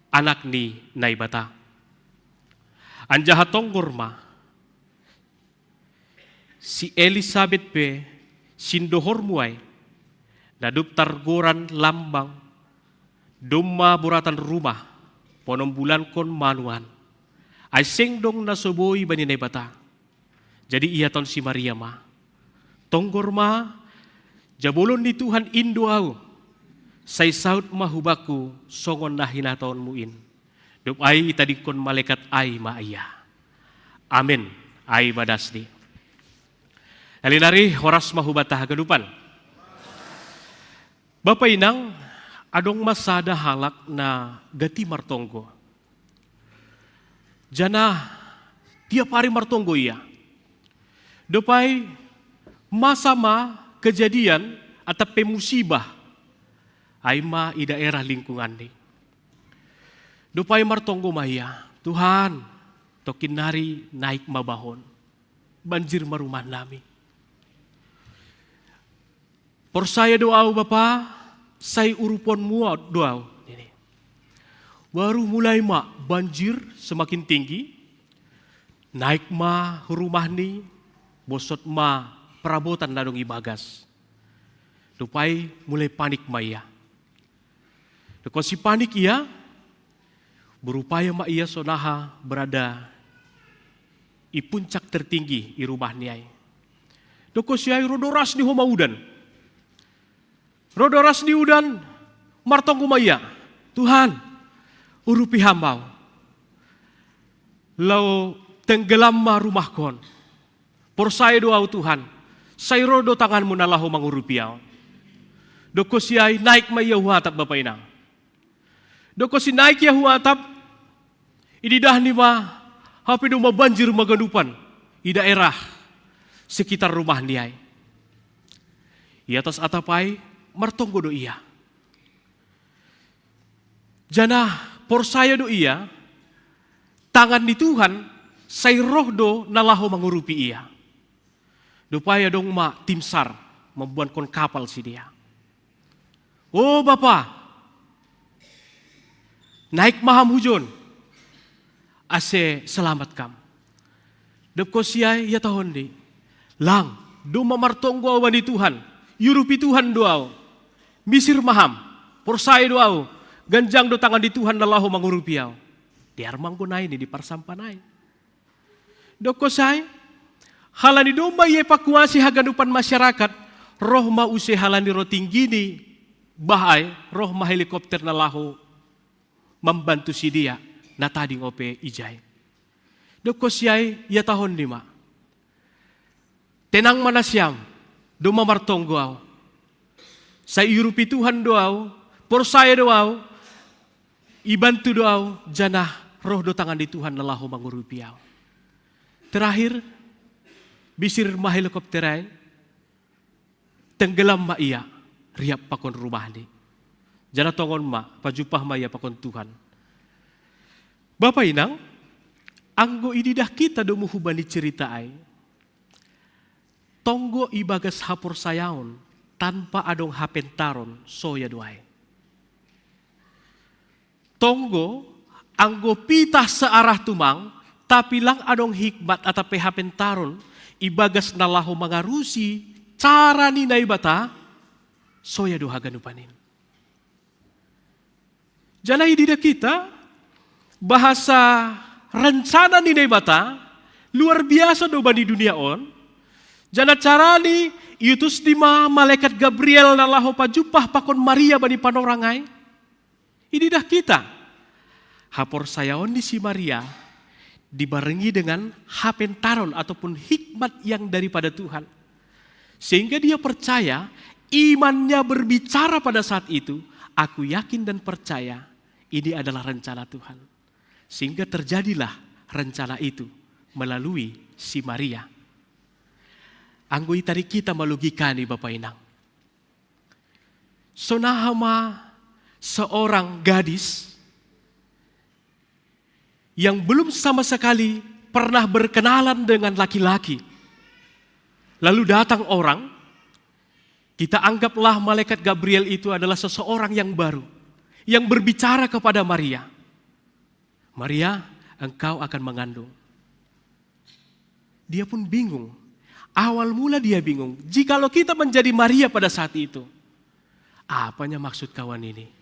Anak ni Naibata. Anjaha tonggor ma, si Elisabet pe, sindohormu ai, na dob targoran lambang, domma boratan rumah, panombulankon ma nuan. Ai seng dong na so boi bani Naibata. Jadi ihatahon si Maria ma: Tonggor ma, jabolon ni Tuhan in do au, sai saut ma hubakku songon na hinatahonmu in. Dob ai itadingkon malekat ai ma ia. Amen. Ai ma dasni. Nalinari, horas ma hubanta haganupan. Bapa Inang, adong ma sada halak na gati martonggo. Janah tiap ari martonggo ia. Dob ai masa ma kejadian atap pe musibah, ai ma i daerah lingkunganni. Dob ai martonggo ma ia: Tuhan, tongkin nari naik ma bahon, banjir ma rumah nami. Porsaya do au Bapa, sai uruponmu do au, nini. Baru mulai ma banjir semakin tinggi, naik ma hu rumahni, bosot ma perabotan na dong ibagas. Dob ai mulai panik ma ia. Dokosi panik ia, berupaya ma ia sonaha berada i puncak tertinggi i rumah ni ai. Dokosi ai ro do ras ni homa udan. Ro do ras ni udan, martonggo ma ia, "Tuhan, urupi ham au. Lau tenggelam ma rumahkon. Porsaya do au Tuhan, sai ro do tanganmu na laho mangurupi au." Dokosi ai naik ma ia hu atap, Bapa Inang. Dokosi naik ia hu atap, ididahni ma, hape do ma banjir maganupan i daerah sekitar rumah ni ai. I atas atap ai martonggo do ia. Janah porsaya do ia, tangan ni Tuhan sai roh do na laho mangurupi ia. Dob ai adong ma tim sar mamboankon kapal sidea. "O Bapa, naik ma ham hujon, ase selamat kam." Dob kosi ai ihatahonni, "Lang, domma martonggo au bani Tuhan, iurupi Tuhan do au. Misir ma ham, porsaya do au, ganjang do tangan ni Tuhan na laho mangurupi au." Dear ma anggo nai nini parsampah nai. Dokosi ai, halani domma ievakuasi haganupan masyarakat, roh ma use halani ro tinggini bah ai, roh ma helikopter na laho mambantu sidea na tading ope ijai. Dokosi ai ihatahonni ma, "Tenang ma nasiam, domma martonggo au. Sai iurupi Tuhan do au, porsaya do au, ibantu do au, janah roh do tangan ni Tuhan na laho mangurupi au." Terakhir, bisir ma helikopter ai, tenggelam ma ia riap pakon rumahni. Janah tongon ma, pajumpah ma ia pakon Tuhan. Bapa Inang, anggo ididah kita domu hubani cerita ai, tonggo ibagas haporsayaon tanpa adong hapentaron soya do ai. Tonggo, anggo pitah searah tumang, tapi lang adong hikmat atap pe hapentaron ibagas na laho mangarusi cara ni Naibata, soya do haganupan in. Janah ididah kita, bahasa rencana ni Naibata luar biasa do bani dunia on, janah carani iutusni ma malaikat Gabriel na laho pajumpah pakon Maria bani panorang ai. Ididah kita, haporsayaon ni si Maria dibarengi dengan hapentaron ataupun hikmat yang daripada Tuhan. Sehingga dia percaya, imannya berbicara pada saat itu, "Aku yakin dan percaya ini adalah rencana Tuhan." Sehingga terjadilah rencana itu melalui si Maria. Anggo itarik kita ma logika ni Bapa Inang, sonaha ma seorang gadis yang belum sama sekali pernah berkenalan dengan laki-laki. Lalu datang orang, kita anggaplah malaikat Gabriel itu adalah seseorang yang baru, yang berbicara kepada Maria, "Maria, engkau akan mengandung." Dia pun bingung. Awal mula dia bingung. Jikalau kita menjadi Maria pada saat itu, "Apanya maksud kawan ini?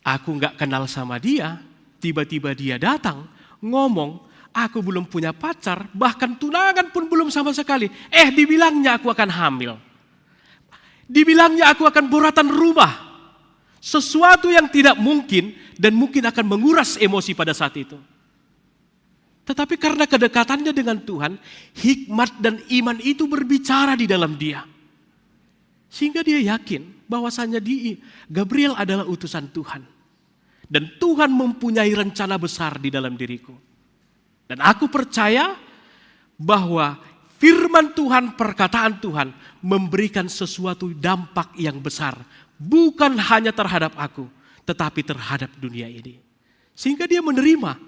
Aku nggak kenal sama dia, tiba-tiba dia datang, ngomong, aku belum punya pacar, bahkan tunangan pun belum sama sekali. Eh, dibilangnya aku akan hamil. Dibilangnya aku akan boratan rumah." Sesuatu yang tidak mungkin dan mungkin akan menguras emosi pada saat itu. Tetapi karena kedekatannya dengan Tuhan, hikmat dan iman itu berbicara di dalam dia. Sehingga dia yakin bahwasanya di Gabriel adalah utusan Tuhan. Dan Tuhan mempunyai rencana besar di dalam diriku. Dan aku percaya bahwa firman Tuhan, perkataan Tuhan memberikan sesuatu dampak yang besar. Bukan hanya terhadap aku, tetapi terhadap dunia ini. Sehingga dia menerima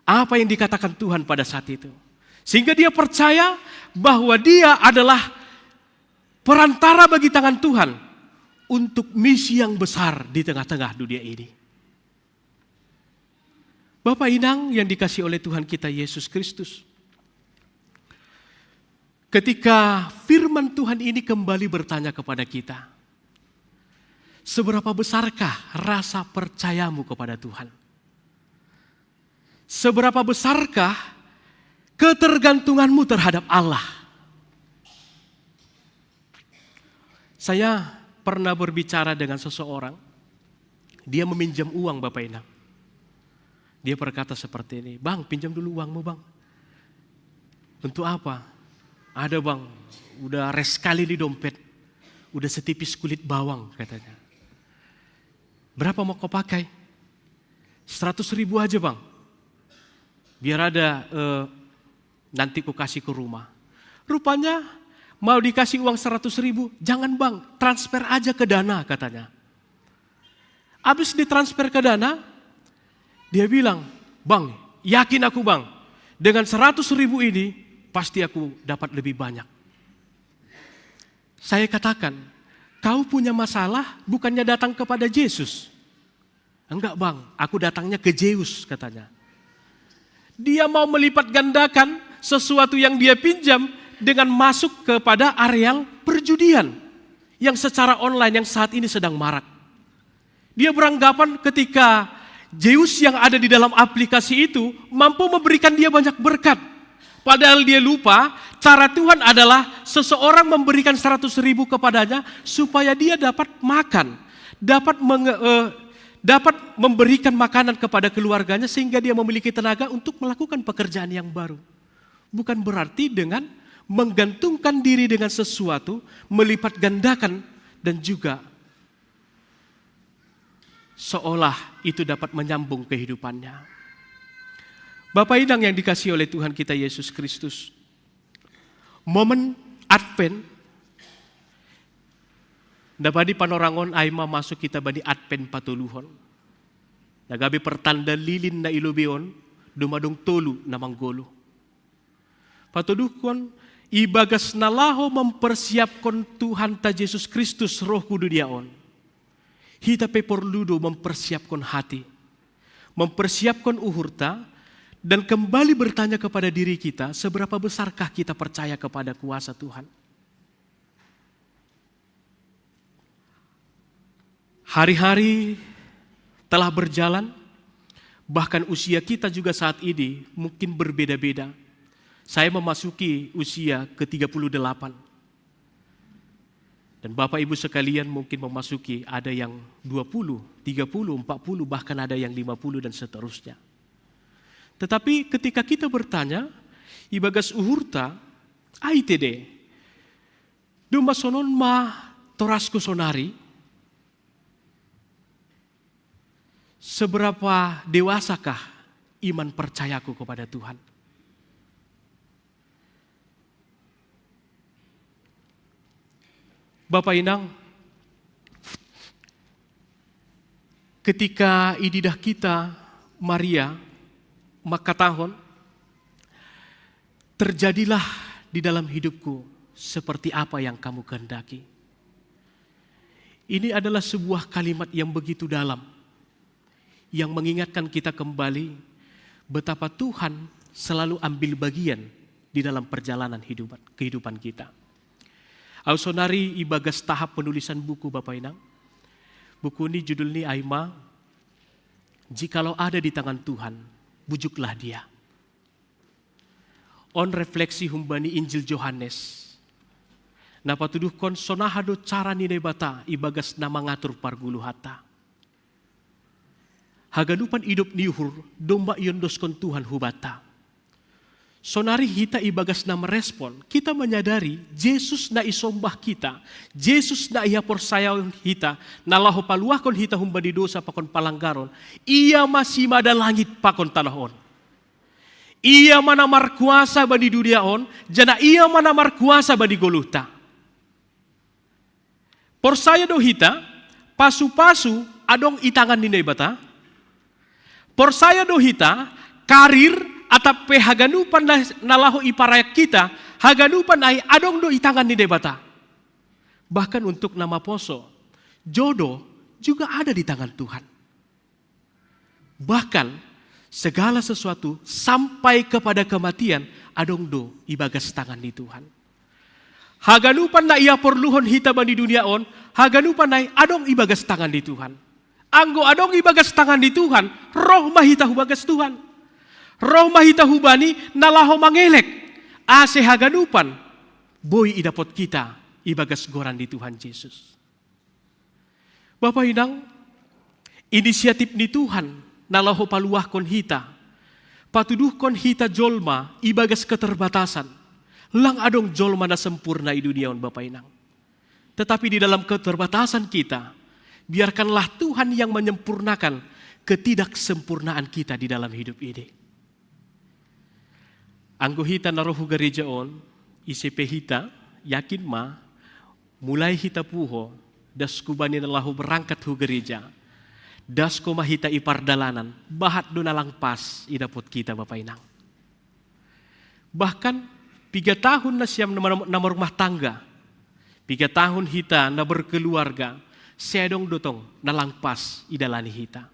apa yang dikatakan Tuhan pada saat itu. Sehingga dia percaya bahwa dia adalah perantara bagi tangan Tuhan untuk misi yang besar di tengah-tengah dunia ini. Bapak Inang yang dikasih oleh Tuhan kita Yesus Kristus, ketika firman Tuhan ini kembali bertanya kepada kita, Seberapa besarkah rasa percayamu kepada Tuhan? Seberapa besarkah ketergantunganmu terhadap Allah? Saya pernah berbicara dengan seseorang, dia meminjam uang, Bapak Inang. Dia berkata seperti ini, "Bang, pinjam dulu uangmu, Bang." "Untuk apa?" "Ada, Bang, udah res sekali di dompet, udah setipis kulit bawang," katanya. "Berapa mau kau pakai?" "Seratus ribu aja, Bang, biar ada, eh, nanti ku kasih ke rumah." Rupanya mau dikasih uang seratus ribu, "Jangan, Bang, transfer aja ke Dana," katanya. Habis ditransfer ke Dana, dia bilang, "Bang, yakin aku, Bang, dengan seratus ribu ini pasti aku dapat lebih banyak." Saya katakan, "Kau punya masalah bukannya datang kepada Yesus?" "Enggak, Bang, aku datangnya ke Zeus," katanya. Dia mau melipat gandakan sesuatu yang dia pinjam dengan masuk kepada areal perjudian yang secara online yang saat ini sedang marak. Dia beranggapan ketika Zeus yang ada di dalam aplikasi itu mampu memberikan dia banyak berkat. Padahal dia lupa, cara Tuhan adalah seseorang memberikan seratus ribu kepadanya supaya dia dapat makan, dapat menge- eh, dapat memberikan makanan kepada keluarganya sehingga dia memiliki tenaga untuk melakukan pekerjaan yang baru. Bukan berarti dengan menggantungkan diri dengan sesuatu, melipat gandakan, dan juga seolah itu dapat menyambung kehidupannya. Bapak Inang yang dikasihi oleh Tuhan kita Yesus Kristus, momen Advent, nda badi panorangon ai ma masuk kita bani Advent patoluhon. Na gabe pertanda lilin na i lobei on, dumodong tolu na manggoluh. Patoduhkon, ibagas na laho mempersiapkon Tuhanta Jesus Kristus roh hu dunia on, hita pe porlu do mempersiapkon hati, mempersiapkon uhurta, dan kembali bertanya kepada diri kita, seberapa besarkah kita percaya kepada kuasa Tuhan? Hari-hari telah berjalan, bahkan usia kita juga saat ini mungkin berbeda-beda. Saya memasuki usia ke tiga puluh delapan. Dan Bapak Ibu sekalian mungkin memasuki, ada yang dua puluh, tiga puluh, empat puluh, bahkan ada yang lima puluh dan seterusnya. Tetapi ketika kita bertanya, ibagas uhurta, ai tede, doma sonon ma torasku sonari, seberapa dewasakah iman percayaku kepada Tuhan? Bapak Inang, ketika ididah kita Maria mangkatahon, "Terjadilah di dalam hidupku seperti apa yang kamu kehendaki." Ini adalah sebuah kalimat yang begitu dalam, yang mengingatkan kita kembali betapa Tuhan selalu ambil bagian di dalam perjalanan hidup, kehidupan kita. Au sonari ibagas tahap penulisan buku, Bapak Inang. Buku ni judul ni ai ma, "Jikalau ada di tangan Tuhan, bujuklah Dia." On refleksi humbani Injil Johannes, na patuduhkon sonaha do cara ni Naibata ibagas na mangatur parguluhanta. Haganupan idop ni uhur domma iondoskon Tuhan hubanta. Sonari hita ibagas na merespon, kita menyadari Jesus na isombah kita, Jesus na ihaporsayaon hita, na laho paluahkon hita humbani dosa pakon palanggaron, Ia ma simada langit pakon tanoh on. Ia ma na markuasa bani dunia on, janah Ia ma na markuasa bani goluhta. Porsaya do hita, pasu-pasu adong i tangan ni Naibata? Porsaya do hita, karir atap pe haganupan na, na laho iparayak hita, haganupan ai adong do i tangan ni Naibata? Bahkan untuk na maposo, jodoh juga ada di tangan Tuhan. Bahkan segala sesuatu sampai kepada kematian adong do ibagas tangan ni Tuhan. Haganupan na ia porluhon hita bani dunia on, haganupan nai adong ibagas tangan ni Tuhan. Anggo adong ibagas tangan ni Tuhan, roh ma hita hubagas Tuhan. Roh ma hita hubani na laho mangelek, ase haganupan boi idapot kita ibagas goran ni Tuhan Jesus. Bapa inang, inisiatif ni Tuhan na laho paluahkon hita, patuduhkon hita jolma ibagas keterbatasan. Lang adong jolma na sempurna i dunia on, Bapa inang. Tetapi di dalam keterbatasan kita, biarkanlah Tuhan yang menyempurnakan ketidaksempurnaan kita di dalam hidup ini. Anggo hita na ro hu gereja on, ise pe hita, yakin ma, mulai hita puho, das kubani na laho berangkat hu gereja, das ko ma hita i pardalanan, bahat do na lang pas idapot kita, Bapa inang. Bahkan piga tahun na siam na marumah tangga, piga tahun hita na berkeluarga, sai adong do tong na lang pas idalani hita.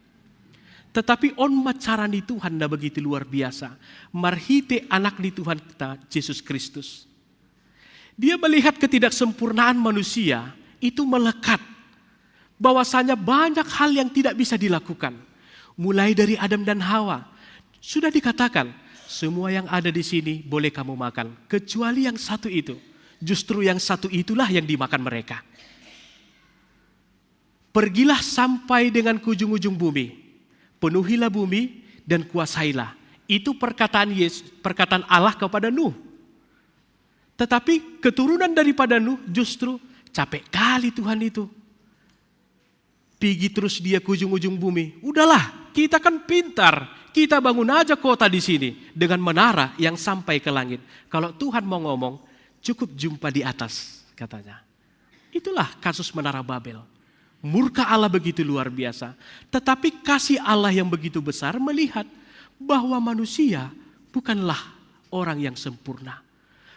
Tetapi on ma cara ni Tuhan na begitu luar biasa, marhite Anak ni Tuhan kita, Jesus Kristus. Dia melihat ketidaksempurnaan manusia itu melekat, bahwasanya banyak hal yang tidak bisa dilakukan. Mulai dari Adam dan Hawa, sudah dikatakan, "Semua yang ada di sini boleh kamu makan, kecuali yang satu itu." Justru yang satu itulah yang dimakan mereka. "Pergilah sampai dengan ke ujung-ujung bumi, penuhilah bumi dan kuasailah." Itu perkataan Yesus, perkataan Allah kepada Nuh. Tetapi keturunan daripada Nuh justru, "Capek kali Tuhan itu. Pigi terus dia ke ujung-ujung bumi. Udahlah, kita kan pintar. Kita bangun aja kota di sini dengan menara yang sampai ke langit. Kalau Tuhan mau ngomong, cukup jumpa di atas," katanya. Itulah kasus Menara Babel. Murka Allah begitu luar biasa, tetapi kasih Allah yang begitu besar melihat bahwa manusia bukanlah orang yang sempurna.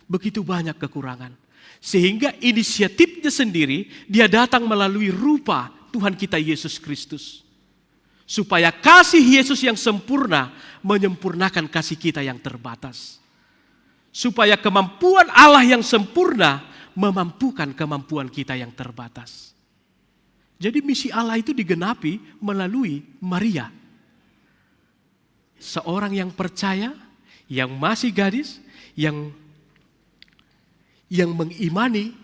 Begitu banyak kekurangan. Sehingga inisiatifnya sendiri, dia datang melalui rupa Tuhan kita Yesus Kristus. Supaya kasih Yesus yang sempurna menyempurnakan kasih kita yang terbatas. Supaya kemampuan Allah yang sempurna memampukan kemampuan kita yang terbatas. Jadi misi Allah itu digenapi melalui Maria. Seorang yang percaya, yang masih gadis, yang yang mengimani,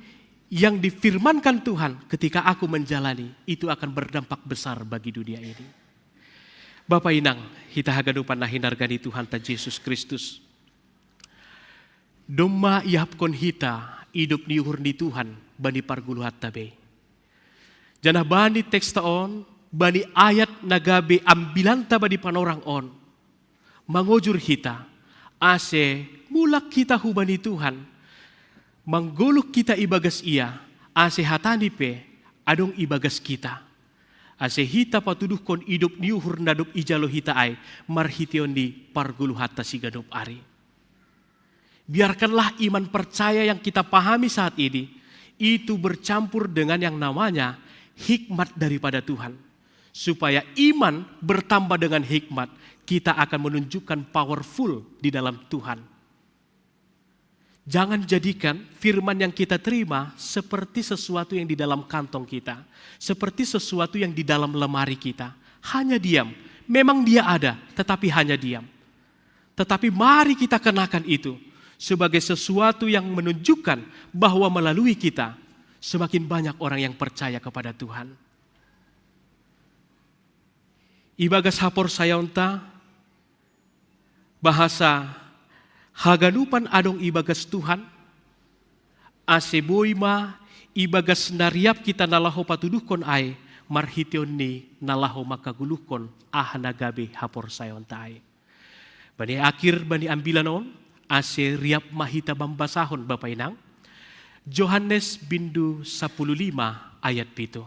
yang difirmankan Tuhan, "Ketika aku menjalani, itu akan berdampak besar bagi dunia ini." Bapa inang, hita haganupan na hinargani Tuhanta Jesus Kristus. Domma iahapkon hita idop ni uhur ni Tuhan bani parguluhanta be. Janah bani teksta on, bani ayat na gabe ambilanta bani panorang on, mangojur hita, ase mulak hita hubani Tuhan, manggoluh hita ibagas Ia, ase hatani pe adong ibagas hita. Ase hita patuduhkon idop ni uhur na dob ijalo hita ai, marhiteon ni pargoluhanta siganup ari. Biarkanlah iman percaya yang kita pahami saat ini itu bercampur dengan yang namanya hikmat daripada Tuhan. Supaya iman bertambah dengan hikmat, kita akan menunjukkan powerful di dalam Tuhan. Jangan jadikan firman yang kita terima seperti sesuatu yang di dalam kantong kita, seperti sesuatu yang di dalam lemari kita. Hanya diam. Memang dia ada, tetapi hanya diam. Tetapi mari kita kenakan itu sebagai sesuatu yang menunjukkan bahwa melalui kita semakin banyak orang yang percaya kepada Tuhan. Ibagas haporsayaonta, bahasa haganupan adong ibagas Tuhan, ase boi ma ibagas na riap hita na laho patuduhkon ai marhiteon ni na laho mangkagoluhkon aha na gabe haporsayaonta ai. Bani akhir bani ambilan on, ase riap ma hita mambasahon bapa inang, Johannes bindu sapuluh lima ayat pitu.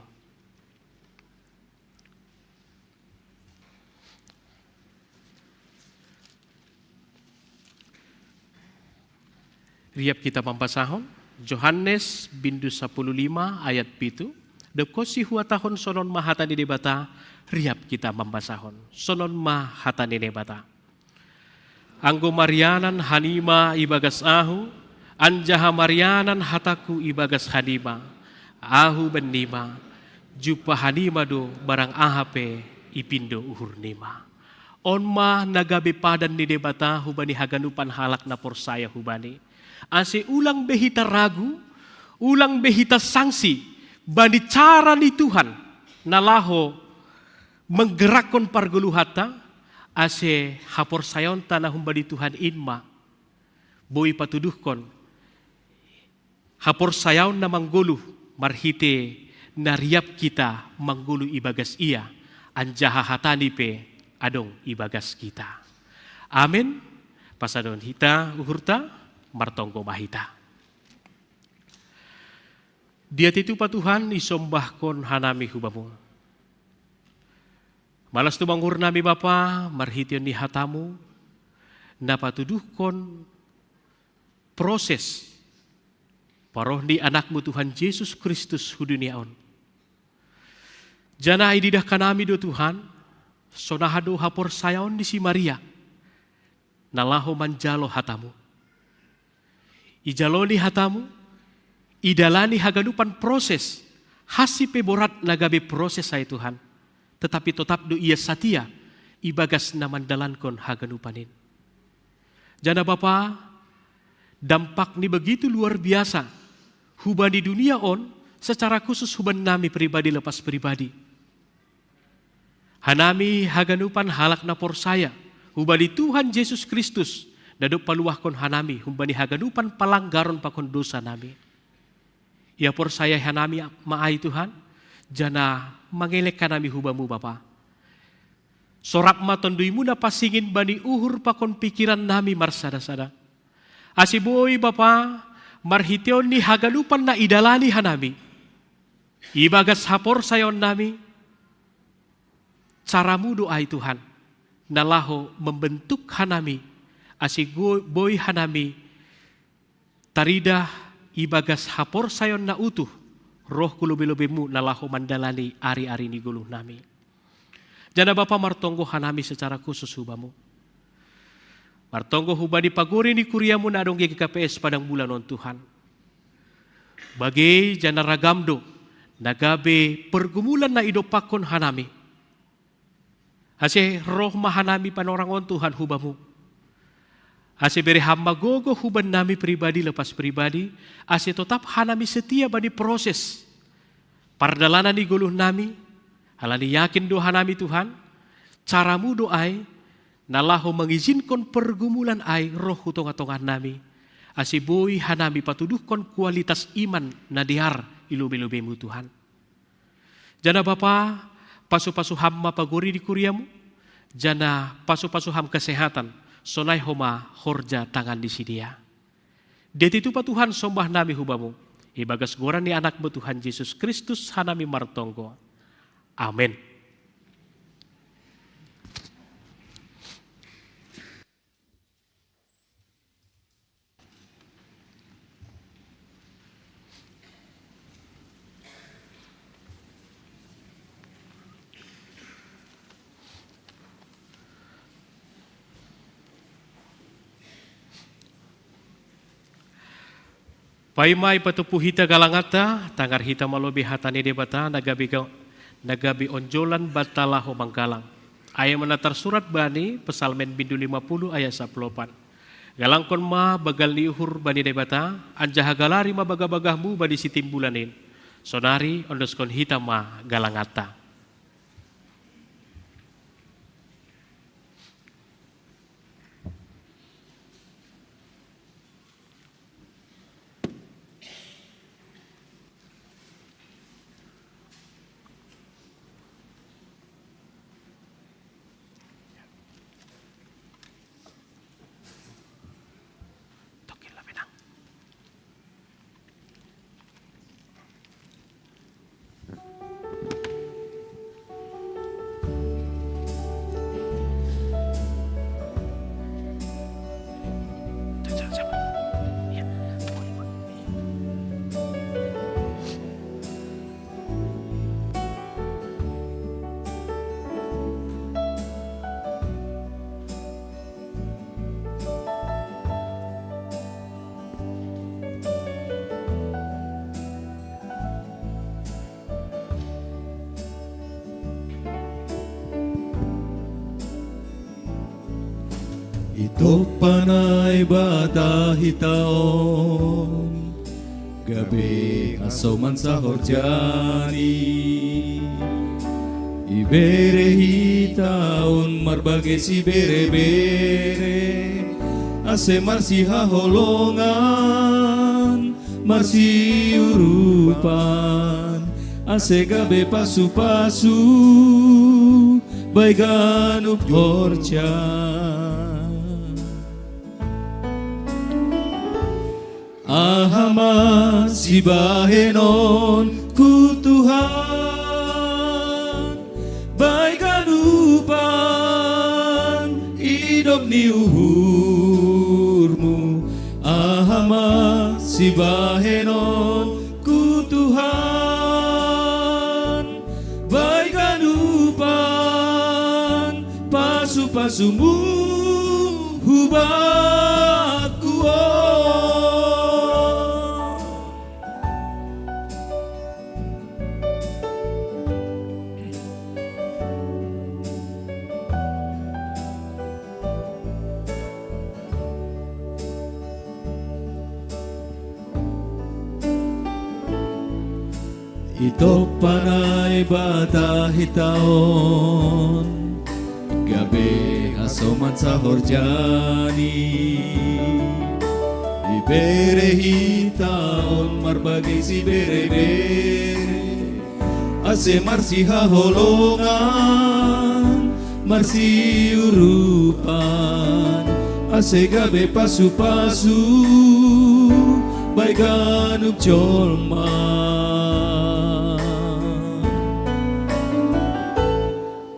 Riap hita mambasahon, Johannes bindu sapuluh lima ayat pitu, dob konsi huhatahon sonon ma hata ni Debata, riap hita mambasahon. Sonon ma hata ni Debata. Anggo marianan hanima ibagas ahu, Anjaha marianan hataku ibagas hanima, ahu bennima, jumpa hanima do barang aha pe ipindo uhurnima. On ma na gabe padan ni Debata hubani haganupan halak na porsaya hubani. Ase ulang be hita ragu, ulang be hita sangsi bani cara ni Tuhan na laho manggerakkon pargoluhanta, ase haporsayaonta na humbani Tuhan in ma boi patuduhkon haporsayaon na manggoluh marhite na riap hita manggoluh ibagas Ia, anjaha hatani pe adong ibagas hita. Amen. Pasadon hita uhurta, martonggo ma hita. Dia titupa Tuhan, isombahkon hanami hu Bamu. Malas tu manguhur nami Bapa, marhiteon ni hatamu, na patuduhkon proses paroh ni Anakmu Tuhan Jesus Kristus hu dunia on. Janah ididah hanami do Tuhan, sonaha do haporsayaon ni si Maria, na laho manjalo hatamu. Ijalo ni hatamu, idalani haganupan proses, hansi pe borat na gabe proses ai Tuhan, tetapi totap do ia satia ibagas na mandalankon haganupan in. Janah Bapa, dampak ni begitu luar biasa hubani dunia on, secara khusus hubani nami pribadi lepas pribadi. Hanami haganupan halak na porsaya hubani Tuhan Jesus Kristus, na dob paluahkon hanami humbani haganupan palanggaron pakon dosa nami. Ia porsaya hanami ma ai Tuhan, janah mangelek hanami hu Bamu Bapa. Sorap ma TonduyMu na pasingin bani uhur pakon pikiran nami marsada-sada. Ase boi Bapa, marhiteon ni haganupan na idalani hanami ibagas haporsayaon nami, caraMu do ai Tuhan, na laho membentuk hanami, ase go-, boi hanami taridah ibagas haporsayaon na utuh, roh hu lobei-lobeiMu na laho mandalani ari-ari ni goluh nami. Janah Bapa, martonggo hanami secara khusus hu Bamu. Martonggo hubani pagori ni kuriaMu na adong di G K P S Padang Bulan on Tuhan. Bagei janah ragam do na gabe pergumulan na idompakkon hanami. Ase roh ma hanami panorang on Tuhan hu Bamu. Ase bere Ham ma gogoh hubannami pribadi lepas pribadi, ase totap hanami setia bani proses pardalanan ni goluh nami, halani yakin do hanami Tuhan, caraMu do ai, na laho mangizinhon pergumulan ai roh hu tonga-tonganami, ase boi hanami patuduhkon kualitas iman na dear i lobei-lobeiMu Tuhan. Janah Bapa, pasu-pasu Ham ma pagori di kuriaMu, janah pasu-pasu Ham kesehatan, sonai homa horja tangan ni sidea. Dia titupa Tuhan sombah nami hu Bamu, ibagas goran ni AnakMu Tuhan Jesus Kristus hanami martonggo. Amen. Paima ipatupu hita galanganta, tangar hita ma lobei hata ni Debata na gabe ga-, na gabe onjolan banta laho manggalang. Ai ma na tarsurat bani Psalmen bindu lima puluh ayat sapuluh opat. Galangkon ma banggal ni uhur bani Debata, anjaha galari ma bagah-bagahmu bani sitimbulan in. Sonari ondoskon hita ma galanganta. Topanai bata hitaon, gabe hasoman sahorjani. Ibere hitaon marbage sibere-bere, ase marsihaholongan, marsiurupan, ase gabe pasu-pasu bai ganup horja. Aha ma sibahenonku Tuhan, bai ganupan idop ni uhurmu? Aha ma sibahenonku Tuhan, bai ganupan pasu-pasumu hubaku. Itopanai bata hitaon, gabe hasoman sahorjani. Ibere hitaon marbage sibere-bere, ase marsihaholongan, marsiurupan, ase gabe pasu-pasu bai ganup jolma.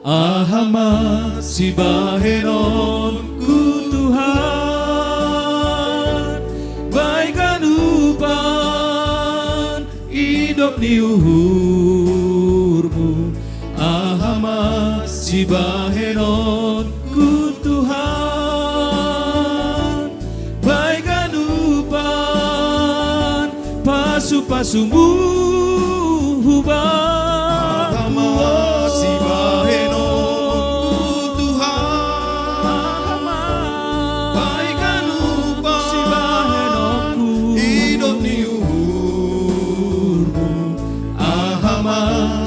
Aha ma sibahenonku Tuhan, bai ganupan idop ni uhurmu? Aha ma sibahenonku Tuhan, bai ganupan pasu-pasumu hubaku? Aha ma sibahenonku Tuhan, bai ganupan idop ni uhurmu? Aha ma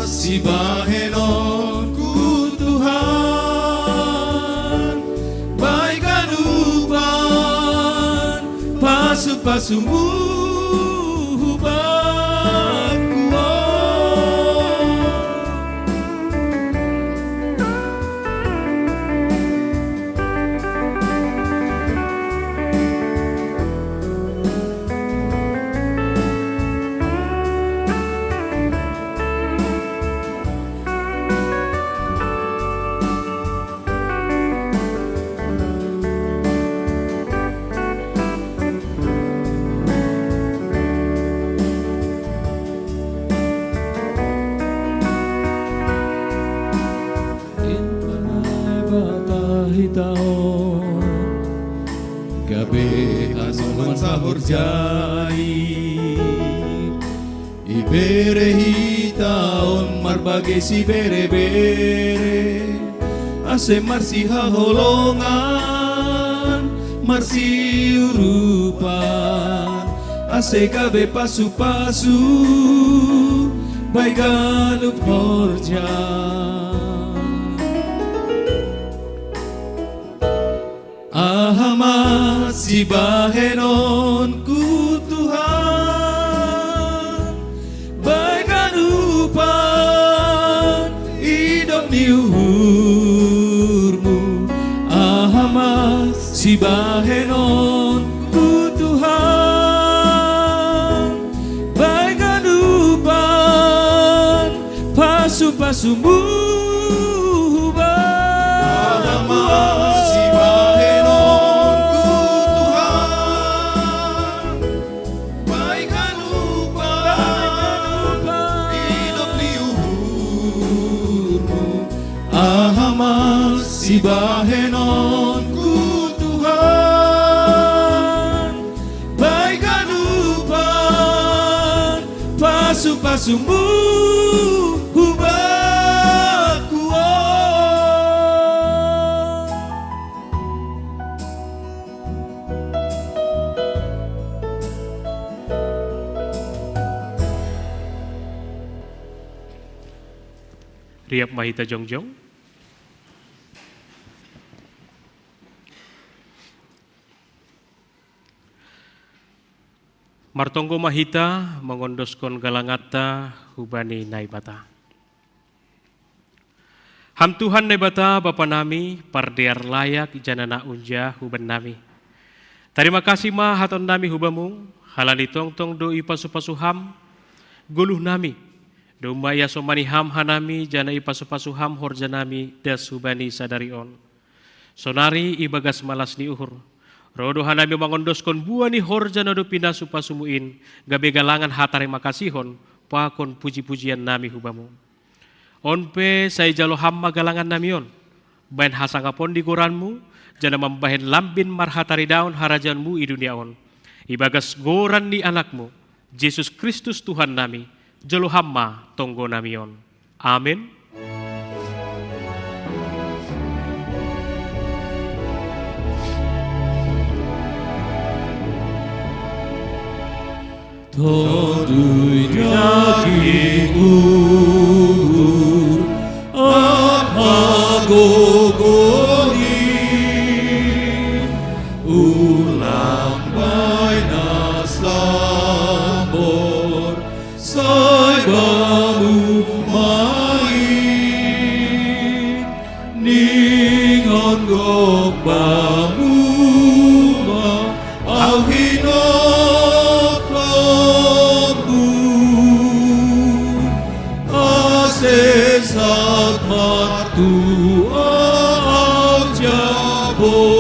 sibahenonku Tuhan, bai ganupan pasu-pasumu hubaku? Itopanai bata hitaon, gabe hasoman sahorjani. Ibere hitaon marbage sibere-bere, ase marsihaholongan, marsiurupan, ase gabe pasu-pasu bai ganup horja. Aha ma sibahenonku Tuhan, bai ganupan idop ni uhurmu? Aha ma sibahenonku Tuhan, bai ganupan pasu-pasumu hubaku? Aha ma sibahenonku Tuhan, bai ganupan idop ni uhurmu? Aha ma sibahenonku Tuhan, bai ganupan pasu-pasumu hubaku? Riap ma hita jongjong. Martonggo ma hita mangondoskon galanganta hubani Naibata. Ham Tuhan Naibata Bapa nami, pardear layak janah na unja huban nami. Tarima kasih ma haton nami hubamu, halani tongtong do ipasu-pasu ham goluh nami. Domma iasomani ham hanami, janah ipasu-pasu ham horja nami das hubani sadari on. Sonari ibagas malas ni uhur, roh do hanami mangondoskon buah ni horja na dob pinasu-pasumu in, gabe galangan hatarima kasihon pakon puji-pujian nami hubamu. On pe sai jalo ham ma galangan nami on, bahen hasangapon ni goranmu, janah mambahen lambin marhataridaon harajaonmu i dunia on. Ibagas goran ni Anakmu, Jesus Kristus Tuhan nami, jalo ham ma tonggo nami on. Amen. Tonduy daging uhur, apa gogoni, ulang baenas lambor, sai bamu main. Ningon gok bamu ma, au hinoklopmu, ase saut martua au jabolonmu.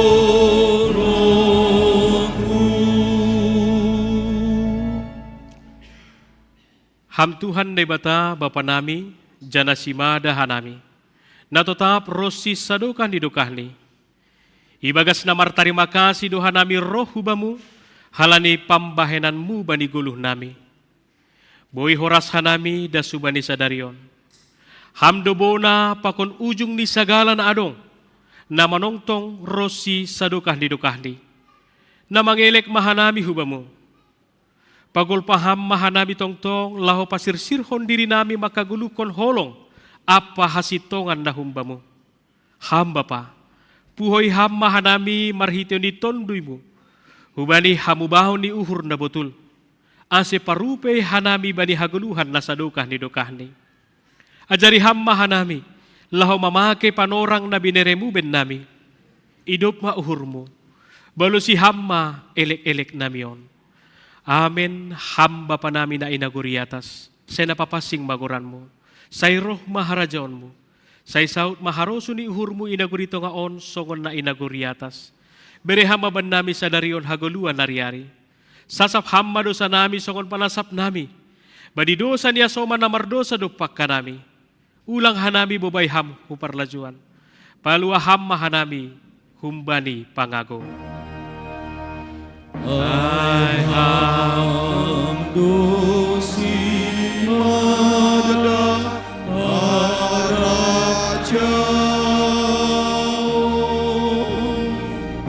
Ham Tuhan Naibata Bapa nami, janah simada hanami, na totap ronsi sadokah ni dokahni. Ibagas na martarima kasih do hanami roh hu Bamu, halani pambahenanMu bani goluh nami. Boi horas hanami das hubani sadari on. Ham do bona pakon ujung ni sagala na adong, na manongtong ronsi sadokah ni dokahni. Na mangelek ma hanami hu Bamu. Pagolpa Ham ma hanami tongtong, laho pasirsirhon dirinami mangkagoluhkon holong ampa hasintongan na hum Bamu. Ham Bapa, puhoi Ham ma hanami marhiteion ni TonduyMu, hubani hamubahon ni uhur na botul, ase parupei hanami bani hagoluhan na sadokah ni dokahni. Ajari Ham ma hanami, laho mamake panorang na binereMu bennami. Idop ma uhurMu, balosi Ham ma elek-eleknami on. Amen. Ham Bapa nami na i nagori atas, sai na papansing ma goranMu. Sai roh ma harajaonMu. Sai saut ma harosuh ni uhurMu i nagori tonga on songon na i nagori atas. Bere Ham ma bannami sadari on hagoluhan ari-ari. Sasap Ham ma dosanami songon panasapnami bani dosa ni hasoman na mardosa dompak hanami. Ulang hanami bobai Ham hu parlajouan. Palua Ham ma hanami humbani pangago. Ai Ham do simada harajaon,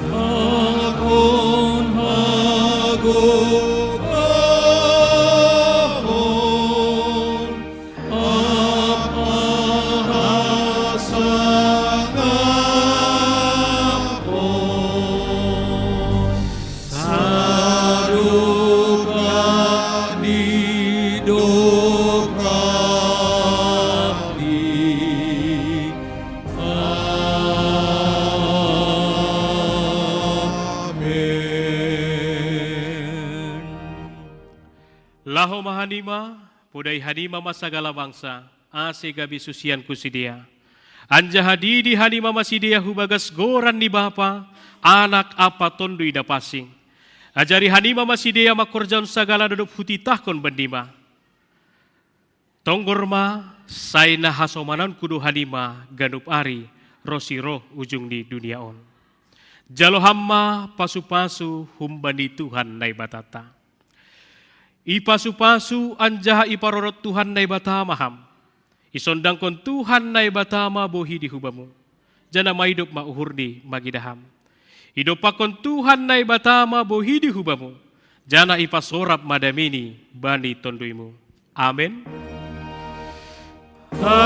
pakon hagogohon, ampa hasangapon, sadokah ni dokahni. Amen. Laho ma hanima, podai hanima ma sagala bangsa, ase gabe susianku sidea. Anjaha didi hanima ma sidea hu bagas goran ni Bapa, Anak ampa Tonduy Napansing. Ajari hanima ma sidea mangkorjahon sagala na dob hutitahkon bannima. Tonggor ma, sai na hasomanonku do hanima ganup ari, ronsi roh ujung ni dunia on. Jalo Ham ma pasu-pasu humbani Tuhan Naibatanta. Ipasu-pasu anjaha iparorot Tuhan Naibata ma Ham. Isondangkon Tuhan Naibata ma bohi di hubamu, janah maidop ma uhurni mangidah Ham. Idompakkon Tuhan Naibata ma bohi di hubamu, janah ipasorap ma dameiNi bani tonduymu. Amen. Amen.